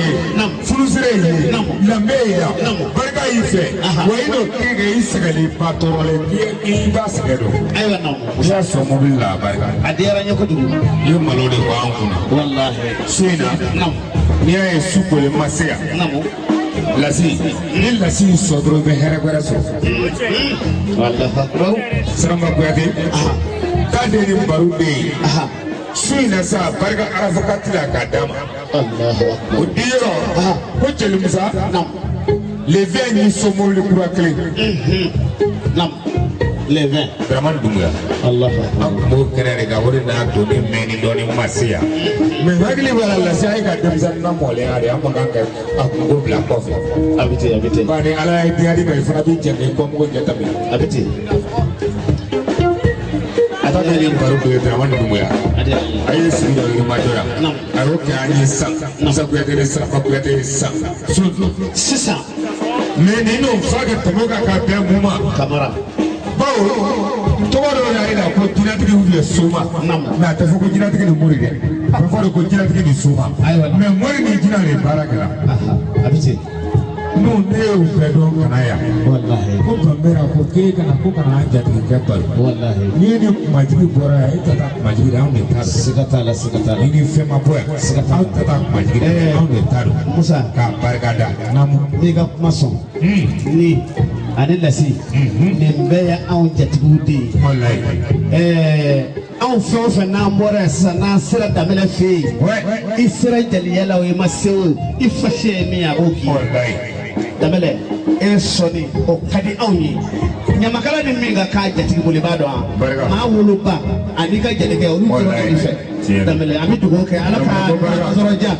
E: Furusire ye. Lambe ye la. Barika y'i fɛ. Wa i n'o kɛ i sɛgɛnlen ba tɔɔrɔlen i b'a sɛgɛn dɔn.
D: Ayiwa namo.
E: I y'a sɔn mobili la a barika.
D: A diyara n ye kojugu.
E: I ye malo de bɔ an kunna.
D: Walahi.
E: Su in na. N'i y'a ye su kolen ma se yan.
D: Namo.
E: Lasi ni lasi y'i sɔrɔ dɔrɔn i bɛ hɛrɛ wɛrɛ sɔrɔ.
D: Walahi.
E: Sirama Kuyate. K'a den ni baro bɛ yen. Su in na sa barika arafokati la k'a d'a ma. O di yɔrɔ ko Jeli Musa. Le 20 ni so mobili kura kelen.
D: Le 20.
E: Dramani Doumbouya. An tun b'o kɛnɛ de kan o de n'a to ne mɛnni dɔɔni ma se yan. Mais hakili b'a la lase a ye ka denmisɛnnin lamɔlenya de an man kan ka a kungo bila kɔfɛ.
D: A bɛ ten a bɛ ten.
E: Bari Ala ye diya di ma i fana b'i jɛ k'i kɔmugu ɲɛ tɛmɛ.
D: A bɛ ten.
E: A ta kɛ ni baro dɔ ye Dramani Doumbouya. A ye sigi dɔ yirimajɔ yan. A y'o kɛ an ye sisan. Musa Kuyate ni Sirama Kuyate ye sisan.
D: Sisan.
E: Mais nin n'o fa ka tɛmɛ o kan ka bɛn mun ma.
D: Kamara.
E: Bawo tɔgɔ dɔw y'a yira ko jinɛtigi ye soma mais a tɛ fɔ ko jinɛtigi ni mori dɛ a bɛ fɔ de ko jinɛtigi ni soma mais mori ni jinɛ de baara kɛra.
D: A bɛ ten.
E: N'o ne y'o bɛɛ dɔn ka na yan.
D: Walahi.
E: Ko Banbera ko k'e kana ko kana an jatigikɛ balo.
D: Walahi.
E: N'i ni kumajigi bɔra yan e tɛ taa kumajigi dɛ anw de ta don.
D: Siga t'a la siga t'a la.
E: Ni ni fɛn ma bɔ yan.
D: Siga t'a la.
E: Anw tɛ taa kumajigi dɛ anw de ta don.
D: Musa.
E: K'a barika da. Naamu.
D: N'i ka kuma sɔn. Ni ani lasi. Nin bɛɛ ye anw jatigiw de ye.
E: Walahi.
D: Anw fɛn o fɛn n'an bɔra yan sisan n'an sera Danbɛlɛ fɛ yen. I sera jeliya la o i ma se o i fasi ye min ye a b'o k'i ye.
E: Walahi.
D: Danbɛlɛ e sɔnni o ka di anw ye. Ɲamakala ni min ka kan jatigi bolo i b'a dɔn wa.
E: Barika.
D: Maa woloba ani ka jelikɛ olu dɔrɔn de fɛ. Danbɛlɛ an bɛ dugawu kɛ Ala ka sɔrɔ diya.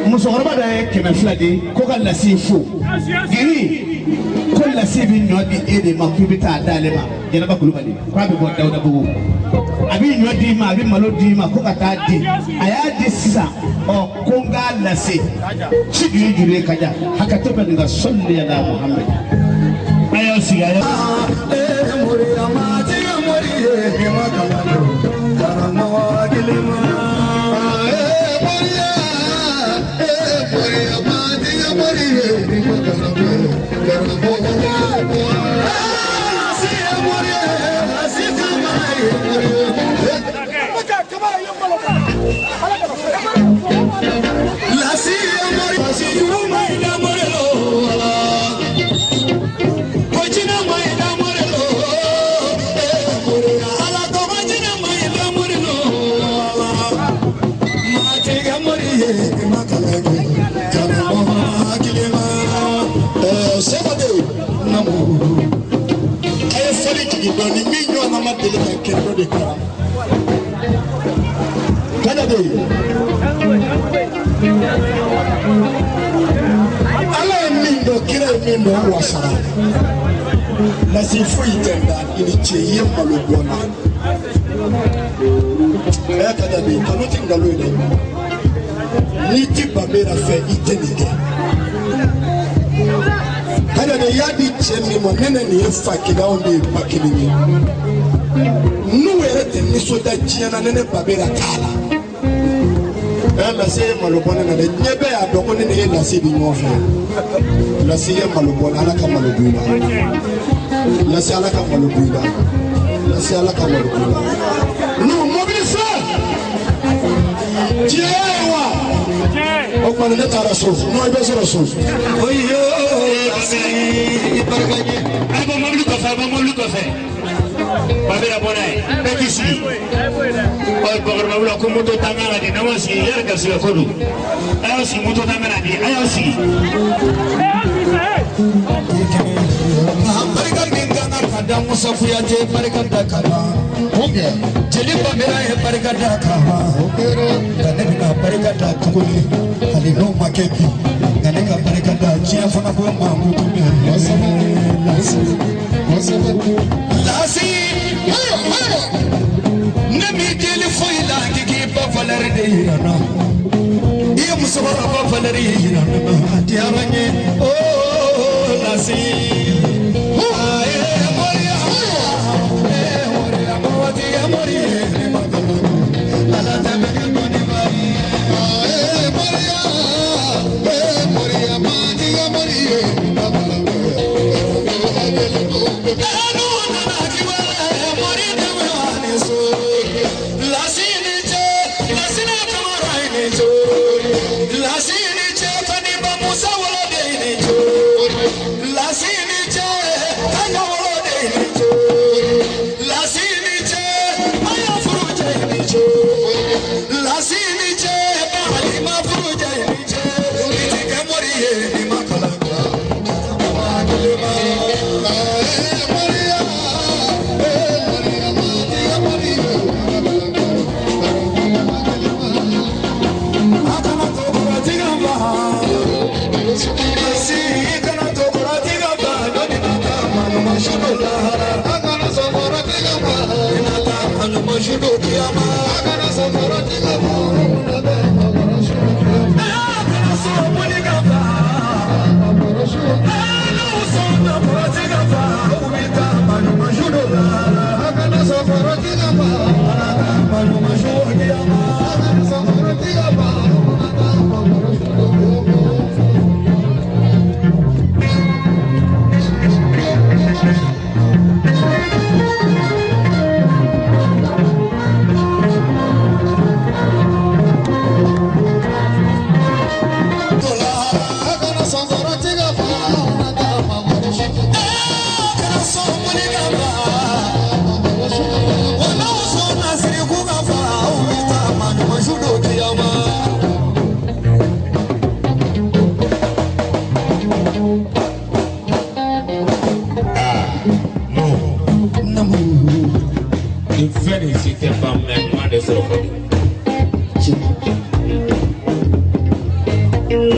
D: Musokɔrɔba dɔ ye 200 di ko ka lasi fo. Giri ko lasi bɛ ɲɔ di e de ma k'i bɛ taa d'ale ma Jɛnɛba Kulubali k'a bɛ bɔ Dawudabugu. A bɛ ɲɔ d'i ma a bɛ malo d'i ma ko ka taa di a y'a di sisan ɔ ko n k'a lase ci juru juru ye ka ja hakɛto bɛ nin ka sɔli ala Muhammed.
F: A y'aw sigi a y'aw.
B: Dɔɔni min ɲɔgɔnna ma deli ka kɛ dɔ de kɛra. Kaja de ye. Ala ye min dɔn kira ye min dɔn wasara. Lasi foyi tɛ n da i ni ce i ye malo bɔ n na. Ɛ Kaja de ye kanu ti nkalon ye dɛ. N'i ti Banbera fɛ i tɛ nin kɛ. Kaja de y'a di cɛ min ma ne ni nin ye fa kelen anw de ye ba kelen ye. N'u yɛrɛ tɛ nisɔndiya diɲɛ na ne Banbera t'a la. Ɛ Lasi ye malo bɔ ne na dɛ diɲɛ bɛɛ y'a dɔn ko ne ni e Lasi bɛ ɲɔgɔn fɛ. Lasi ye malo bɔ ne Ala ka malo bɔ i la. Lasi Ala ka malo bɔ i la. Lasi Ala ka malo bɔ i la. N'u mobili filɛ. Diɲɛ ye wa. O tuma ne taara so n'o i bɛ sɔrɔ so.
F: Oyo i barika ɲɛ. A bɔ mobili kɔfɛ a bɔ mobili kɔfɛ. Banbera bɔ n'a ye bɛɛ k'i sigi. Ɔ bakɔrɔba ko moto t'an kan ka di n'aw ma sigi yɛrɛ garisigɛ ko don. A y'aw sigi moto t'an kan ka di a y'aw sigi.
A: Barika min kan ka da Musa Kuyate barika da ka ban. Jeli Banbera ye barika da ka ban. Nka ne bɛna barika da tuguni hali n'o ma kɛ bi nka ne ka barika da diɲɛ fana b'o mankutu mɛn. Lasi ne m'i deli foyi la k'i k'i ba falen.
B: valeur de yira n na. I ye musokɔrɔba valeur yira n na, a diyara n ye. Oh Lasi. Aye moriya, eh moriya, mɔgɔtigɛ mori ye ne ma kalan. Ala tɛ bɛ kɛ kɔni ba ye.
C: Aye moriya, eh moriya, mɔgɔtigɛ mori ye ne ma kalan.
B: Anu nana kiwale mori dɛmɛ ani so. Lasi ni ce, Lasi ni Kamara ni ce. Lasi ni ce, Kaniba Musa wolo de ni ce. Lasi ni ce, Kanya wolo de ni ce. Lasi ni ce, Aya furu ni ce. Lasi ni ce, Halima furu ni ce. Itikɛ mori ye ni ma kalan.
C: Aye moriya, eh moriya, mɔgɔtigɛ mori ye ne ma kalan.
B: A kana to kɔrɔtigɛ ma. Lasi kana to kɔrɔtigɛ ma. Dɔnni na taa maɲuman su don lahara.
C: A kana sɔn kɔrɔtigɛ ma.
B: I na taa maɲuman su don kiyama.
C: A kana sɔn kɔrɔtigɛ ma.
B: A kana sɔn mɔni ka fa. N'u sɔnna kɔrɔtigɛ fa, u bɛ taa maɲuman su don lahara.
C: A kana sɔn kɔrɔtigɛ ma.
B: A na taa maɲuman su don kiyama.
C: A kana sɔn kɔrɔtigɛ ma. A kana sɔn kɔrɔtigɛ ma.
B: A kana sɔn mɔni ka fa. Wa n'u sɔnna siriku ka fa, u bɛ taa maɲuman su don kiyama.
E: Ah, non. Nin fɛn nin si tɛ ban mɛ ɲuman de sɔrɔ ka di.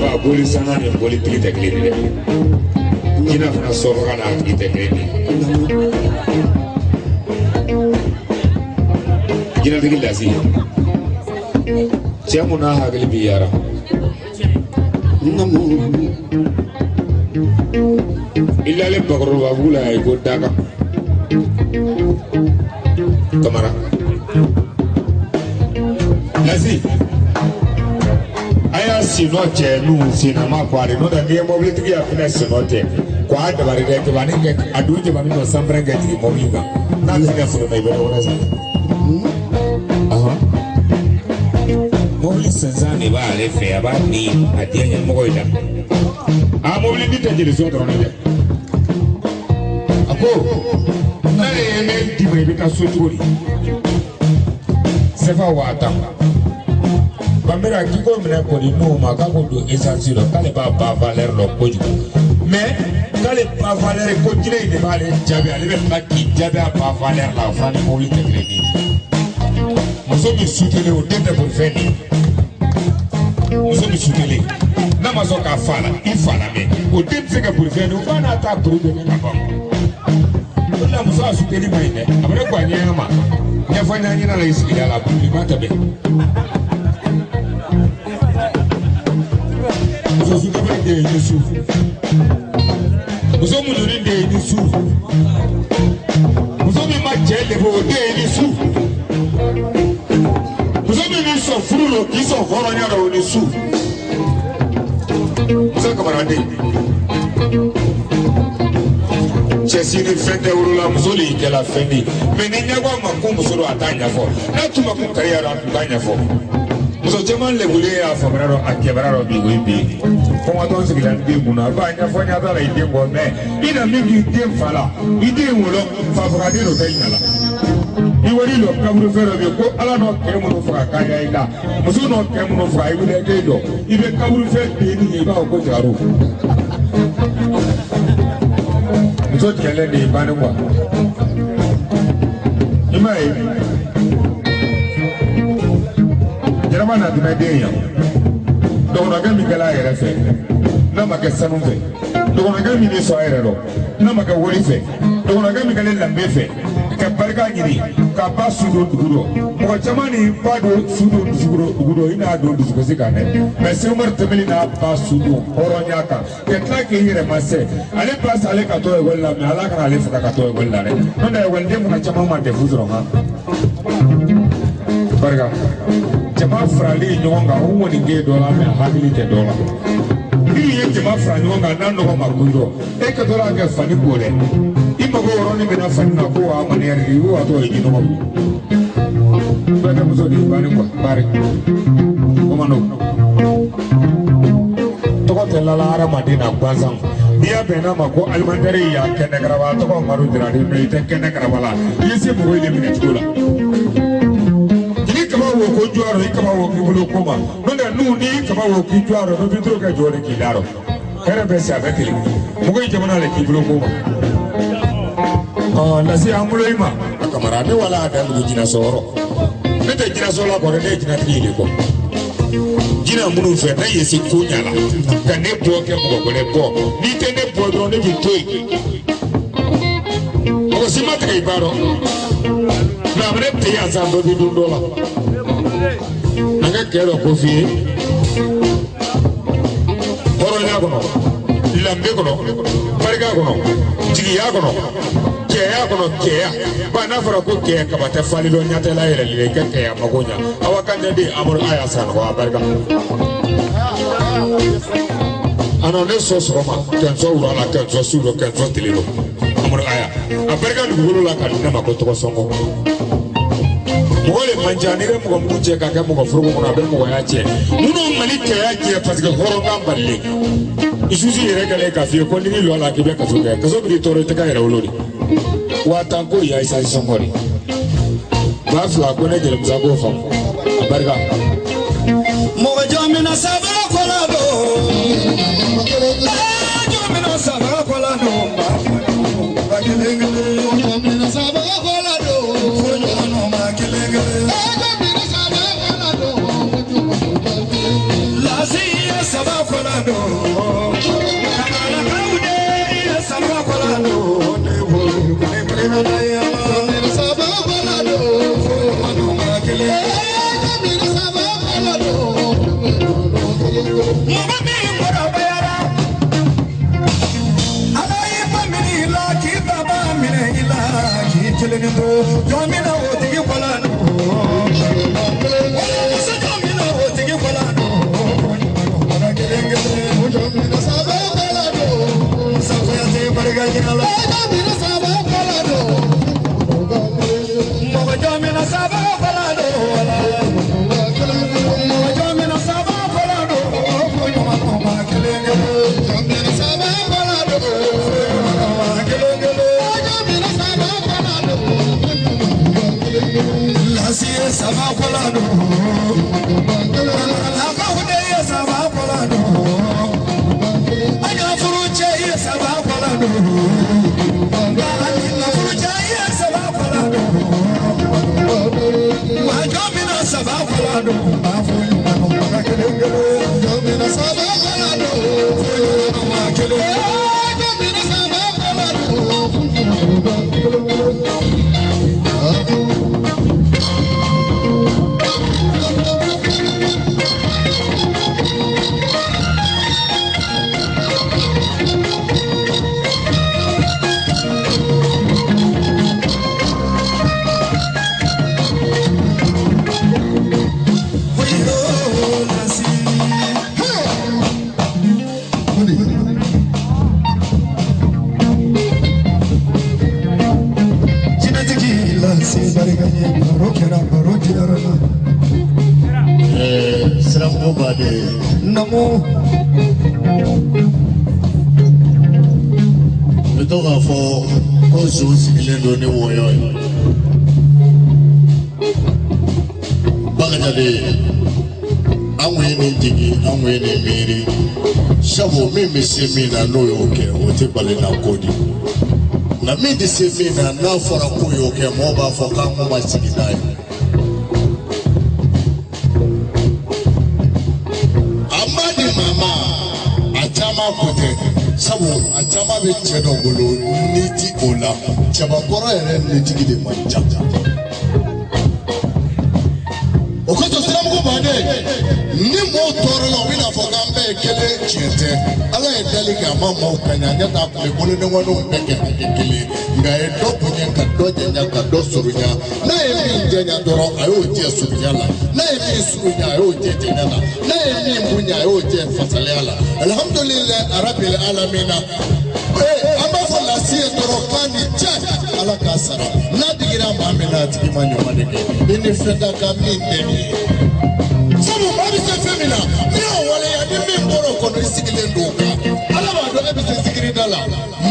E: Ba boli sanga ni boli tigi tɛ kelen ye dɛ. Jinɛ fana sɔrɔ n'a tigi tɛ kelen ye. Jinɛtigi Lasi. Cɛ mun n'a hakili b'i yara. I lalen bakɔrɔbabugu la i ko daga. Kamara. Lasi. A y'a sinɔ cɛ n'u sinama ko ale n'o tɛ n'i ye mobilitigi y'a fɛnɛ sinɔ cɛ ko a dabari dɛ jabani kɛ a dun jabani dɔ sanpɛrɛn kɛ jigin mobili kan n'a fɛnɛ funu na i bɛ dɔ wɛrɛ san. Mobili sensan de b'ale fɛ a b'a ni a diya ɲɛmɔgɔ in na. A mobili di tɛ jeli so dɔrɔn dɛ. A ko n'ale ye ne d'i ma i bɛ taa so cogo di? Sefa 50,000. Bamera k'i ko minɛ k'o di Nuhu ma k'a k'o don essence rɔ k'ale b'a ba valeur lɔn kojugu mais k'ale ba valeur ko jinɛ in de b'ale jaabi ale bɛ tila k'i jaabi a ba valeur la o fana ni mobili tɛ kelen ye. Muso min sutelen o den tɛ bolifɛn de ye. Muso min sutelen n'a ma sɔn k'a fa la i fa la mɛ o den tɛ se ka bolifɛn de o b'a n'a ta kuru bɛɛ kɛ ka ban. O de la muso ka suteli man ɲi dɛ a bɛ ne ko a ɲɛɲɛ ma ɲɛfɔ ɲɛna la i sigida la bolima tɛ bɛn. Muso sutelen de ye ni su. Muso muɲunen de ye ni su. Muso min ma cɛ lebu o de ye ni su. Muso min b'i sɔn furu la k'i sɔn hɔrɔnya la o ni su. Muso Kamara den. Cɛ si ni fɛn tɛ wolo la muso de y'i kɛla fɛn de ye mɛ ni ɲɛko a ma ko muso don a t'a ɲɛfɔ n'a tun ma kun kari yɛrɛ a tun t'a ɲɛfɔ. Muso caman lebulen y'a faamuya dɔn a kɛbara dɔ bi o ye bi ye. Kɔngɔtɔ sigila n den kunna a b'a ɲɛfɔ ɲɛ t'a la i den kɔ mɛ i na min k'i den fa la i den wolo fafagaden dɔ tɛ ɲɛ la. I wari dɔ kaburu fɛn dɔ bɛ yen ko ala n'o kɛ minnu faga k'a ya i la muso n'o kɛ minnu faga i wuli i den dɔ i bɛ kaburu fɛn den ye i b'a fɔ ko jaro. Muso tigɛlen de ye banni kuwa. I m'a ye. Jɛnɛba na tɛmɛ den yan. Dɔgɔnɔkɛ min kɛla a yɛrɛ fɛ n'a ma kɛ sanu fɛ dɔgɔnɔkɛ min bɛ sɔn a yɛrɛ dɔn n'a ma kɛ wari fɛ dɔgɔnɔkɛ min kɛlen danbe fɛ Ka barika ɲini ka ba su don dugu dɔ mɔgɔ caman ni ba don su don dugu dɔ i n'a don dusukasi kan dɛ mɛ Seku Umaru tɛmɛni n'a ba su don hɔrɔnya kan ka tila k'i yɛrɛ ma sɛ ale ba sa ale ka to ekɔli la mɛ ala kana ale faga ka to ekɔli la dɛ n'o tɛ ekɔliden fana caman ma dɛfu sɔrɔ han barika jama farali ɲɔgɔn kan o kɔni kɛ dɔ la mɛ a hakili tɛ dɔ la n'i ye jama fara ɲɔgɔn kan n'a nɔgɔ ma kun jɔ e kɛtɔ la kɛ fani ko dɛ i mago yɔrɔnin min na fani na ko a mani yɛrɛ i b'o tɔgɔ ye jinɔgɔ bɛɛ muso de ye banni kuwa bari o ma nɔgɔ tɔgɔ tɛ lala hadamaden na gansan n'i y'a bɛn n'a ma ko alimentaire y'a kɛnɛ karaba tɔgɔ Madu Jara de mɛ i tɛ kɛnɛ karaba la i ye se mɔgɔw de minɛ cogo la i kaba wo ko jɔ a rɔ i kaba wo k'i bolo ko ma n'o tɛ n'u n'i kaba wo k'i jɔ a rɔ bɛɛ b'i to kɛ jɔ de k'i da rɔ hɛrɛ bɛ se a bɛ kelen mɔgɔ ye jamana le k'i bolo ko ma ɔ lase an bolo i ma a kamara ne wala a dandugu jinɛsɔ yɔrɔ ne tɛ jinɛsɔ la kɔrɔ ne ye jinɛtigi ye de kɔ jinɛ minnu fɛ ne ye se ko ɲa la ka ne bɔ kɛ mɔgɔ wɛrɛ bɔ n'i tɛ ne bɔ dɔrɔn ne b'i to yen mɔgɔ si ma tigɛ i ba dɔn mɛ a bɛ ne tɛ yan sa dɔ bɛ dun dɔ la an ka kɛ dɔ ko f'i ye hɔrɔnya kɔnɔ lambe kɔnɔ barika kɔnɔ jigiya kɔnɔ cɛya kɔnɔ cɛya ba n'a fɔra ko cɛ kaba tɛ fali dɔn ɲɛ tɛ la yɛrɛ le kɛ cɛya mako ɲa awa kan tɛ den Amadu a y'a san nɔgɔ a barika a nɔ ne sɔ sɔgɔma kɛnsɔ wula la kɛnsɔ su dɔ kɛnsɔ tile dɔ Amadu aya a barika dugukolo la ka di ne ma ko tɔgɔ sɔngɔ mɔgɔ de man ca n'i bɛ mɔgɔ mugu cɛ ka kɛ mɔgɔ foroko kɔnɔ a bɛ mɔgɔya cɛ minnu Mali cɛya cɛ parce que hɔrɔnkan balilen isusu yɛrɛ kɛlen k'a f'i ye ko n'i lɔ la k'i bɛ kaso kɛ kaso b'i tɔɔrɔ i tɛ ka yɛrɛ wolo de 50,000 ko ya isa sɔngɔ de 2000 ko ne jelimusa k'o faamu a barika.
A: Mɔgɔ jɔn mina saba kɔla don jɔn mina saba kɔla don ba kelen kelen jɔn mina saba kɔla don fo ɲɔgɔn ma kelen kelen jɔn mina saba kɔla don lasi ye saba kɔla don kamalakaw de ye saba kɔla don ne bolo ne bolo ya mina saba kɔla don fo ɲɔgɔn ma kelen mina saba kɔla don mɔgɔ min kɔrɔbayara ala y'i ba minɛ i la k'i baba minɛ i la k'i kelen to jɔn min na o tigi kɔla don muso jɔn min na o tigi kɔla don kelen kelen jɔn min na saba kɔla don sagoya tɛ barika jira la jɔn min na saba kɔla don mɔgɔ jɔn min na saba kɔla don mɔgɔ jɔn min na saba kɔla don fo ɲɔgɔn ma kelen kelen jɔn min na saba kɔla don kelen kelen jɔn min na saba kɔla don lasi ye saba kɔla don lakaw de ye saba kɔla don an ka furu cɛ ye saba kɔla don an ka furu cɛ ye saba kɔla don wa jɔn min na saba kɔla don a fo ɲɔgɔn ma kelen kelen jɔn min na saba kɔla don fo ɲɔgɔn ma kelen jɔn min na saba kɔla don. Namo
G: n bɛ to k'a fɔ ko zon sigilen don ni wɔyɔ ye Bakajade an kun ye nin jigin an kun ye nin miiri sabu min bɛ se min na n'o y'o kɛ o tɛ bali na ko di nka min tɛ se min na n'a fɔra k'o y'o kɛ mɔgɔw b'a fɔ k'an ko ma sigi n'a ye. Sabu a caman bɛ cɛ dɔ bolo ni ti o la cɛbakɔrɔ yɛrɛ nitigi de man ca. O kosɔn siramugu baden ni mɔɔw tɔɔrɔla u bɛna fɔ k'an bɛɛ ye kelen tiɲɛ tɛ. Ala ye dali kɛ a ma maaw ka ɲa ɲɛ t'a kun bɛ bolodenkɔninw bɛɛ kɛ ka kɛ kelen nka a ye dɔ bonya ka dɔ janya ka dɔ surunya. N'a ye min janya dɔrɔn a y'o jɛ surunya la, n'a ye min surunya a y'o jɛ janya la, n'a ye min bonya a y'o jɛ fasalaya la. Alihamudulilayi arabil alamina. An b'a fɔ lasi ye dɔrɔn k'a ni cɛ Ala k'a sara. N'a digira maa min na a tigi ma ɲuman de kɛ. I ni fɛn ka kan min tɛ nin ye. Sabu maa bɛ se fɛn min na n'i y'o waleya ni min bɔra o kɔnɔ i sigilen don o kan. Ala b'a dɔn e bɛ se zikiri da la,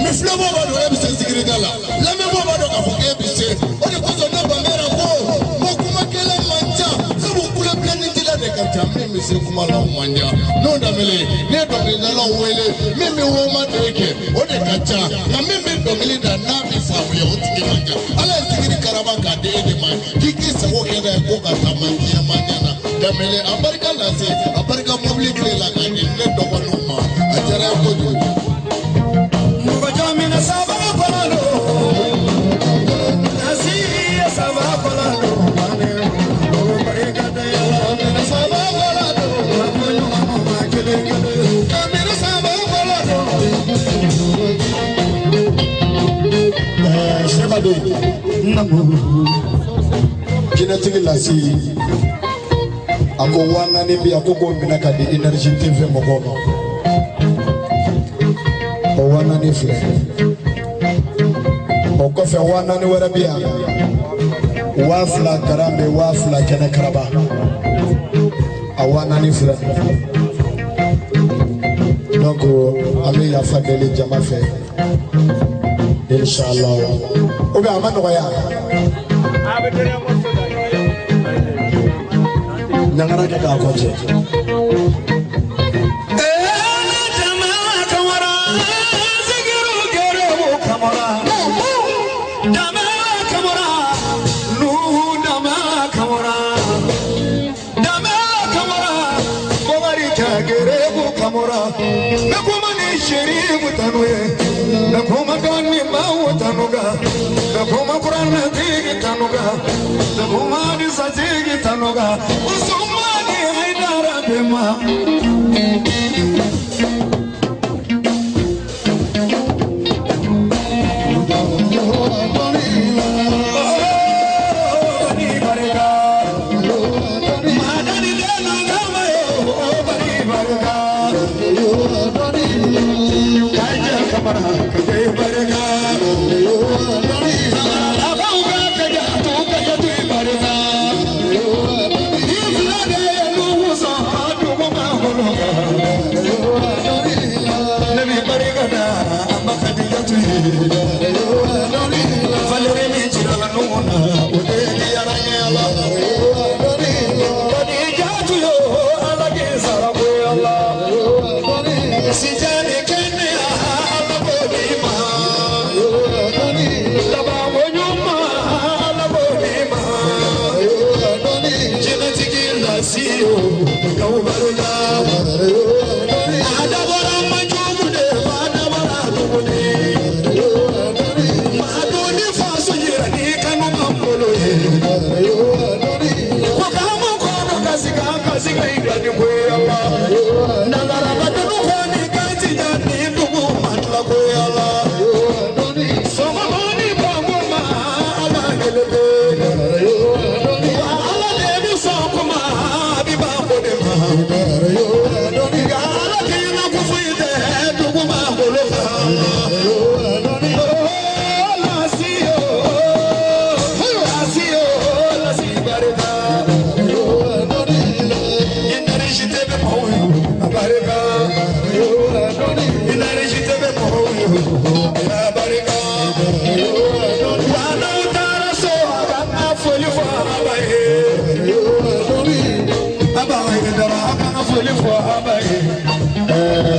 G: mifilɛbɔ b'a dɔn e bɛ se zikiri da la, lamɛnbɔ b'a dɔn k'a fɔ k'e bɛ se. O de kosɔn ne bangera ko kumakɛla man ca, sabu kulebilenni-dila de ka ca min bɛ se kuma la o man ca. N'o Danbele ne ye dɔnkilidalaw wele min bɛ woma de kɛ o de ka ca, nka min bɛ dɔnkili da n'a bɛ faamuya o tigi man ca. Ala ye zikiri karaba k'a di e de ma k'i k'i sago kɛ n'a ye ko ka taa man diɲɛ man ɲɛ na. Danbele a barika lase a barika mobili tile la k'a di ne dɔgɔninw ma a diyara n ye kojugu.
A: Mɔgɔ jɔn mina saba kɔnɔ don, nasi saba kɔnɔ don, o barika da yala mina saba kɔnɔ don, mɔgɔ ɲuman ma kelen kelen, mina saba kɔnɔ don.
C: Sɛbado jinɛtigi lasi a ko 4000 bi a ko k'o minɛ ka di Énergie TV mɔgɔw ma. O 4000 filɛ. O kɔfɛ 4000 wɛrɛ bi yan. 2000 garan bɛ 2000 kɛnɛ karaba. A 4000 filɛ. Donc an bɛ yafa deli jama fɛ. Inshallah. Ou bien a ma nɔgɔya. Ɲangara kɛ k'a kɔ cɛ.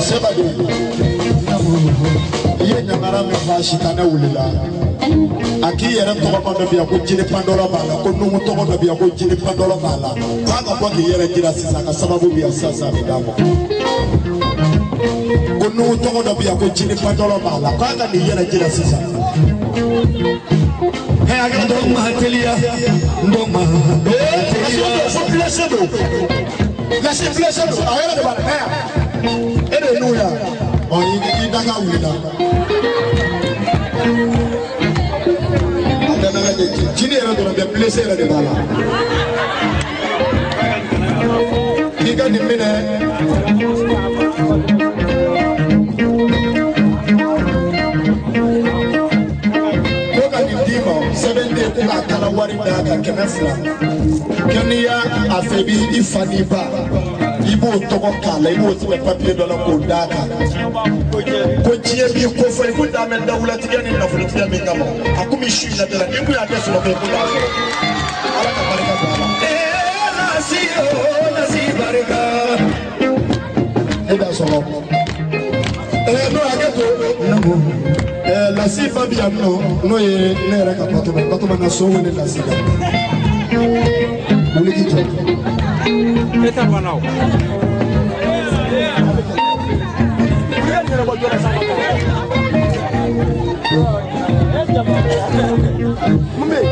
C: Sɛbado i ye ɲangara min fɔ a sitanɛ wulila a k'i yɛrɛ tɔgɔma dɔ bɛ yan ko jiri pandɔlɔ b'a la ko numu tɔgɔ dɔ bɛ yan ko jiri pandɔlɔ b'a la k'a ka bɔ k'i yɛrɛ jira sisan ka sababu bɛ yan sisan a bɛ d'a ma ko Nuhu tɔgɔ dɔ bɛ yan ko jini patɔrɔn b'a la k'a ka nin yɛlɛ ji la sisan. Hɛ a kɛra
A: Dɔ ma teliya, dɔ ma
C: teliya. Fo blessé don. Lasi blessé don, a yɛrɛ de b'a la. Hɛ e de ye Nuhu ye wa? Ɔ i da ka wuli la. A bɛɛ n'a ka jini yɛrɛ dɔrɔn tɛ, blessé yɛrɛ de b'a la. K'i ka nin minɛ. Ko ka nin d'i ma, sɛbɛn tɛ ko k'a kala wari d'a kan 200. Kɛ n'i y'a a fɛ i b'i fa n'i ba, i b'o tɔgɔ k'a la, i b'o sɛbɛn papiye dɔ la k'o d'a kan. Ko diɲɛ b'i ko fɔ i ko dan bɛ dawulatigɛ ni nafolotigɛ min kama, a komi su in na tɛ la, n'i kun y'a kɛ sunɔgɔ ye ko t'a sɔrɔ. Ala ka barika don a la.
A: Lasi o lasi barika.
C: E b'a sɔrɔ. N'o hakɛ to. Lasi ba bɛ yan nɔ, n'o ye ne yɛrɛ ka Batoma, Batoma na so wele Lasi kan. Wuli k'i jɔ.
H: E tɛ banna o.
C: Mun bɛ yen?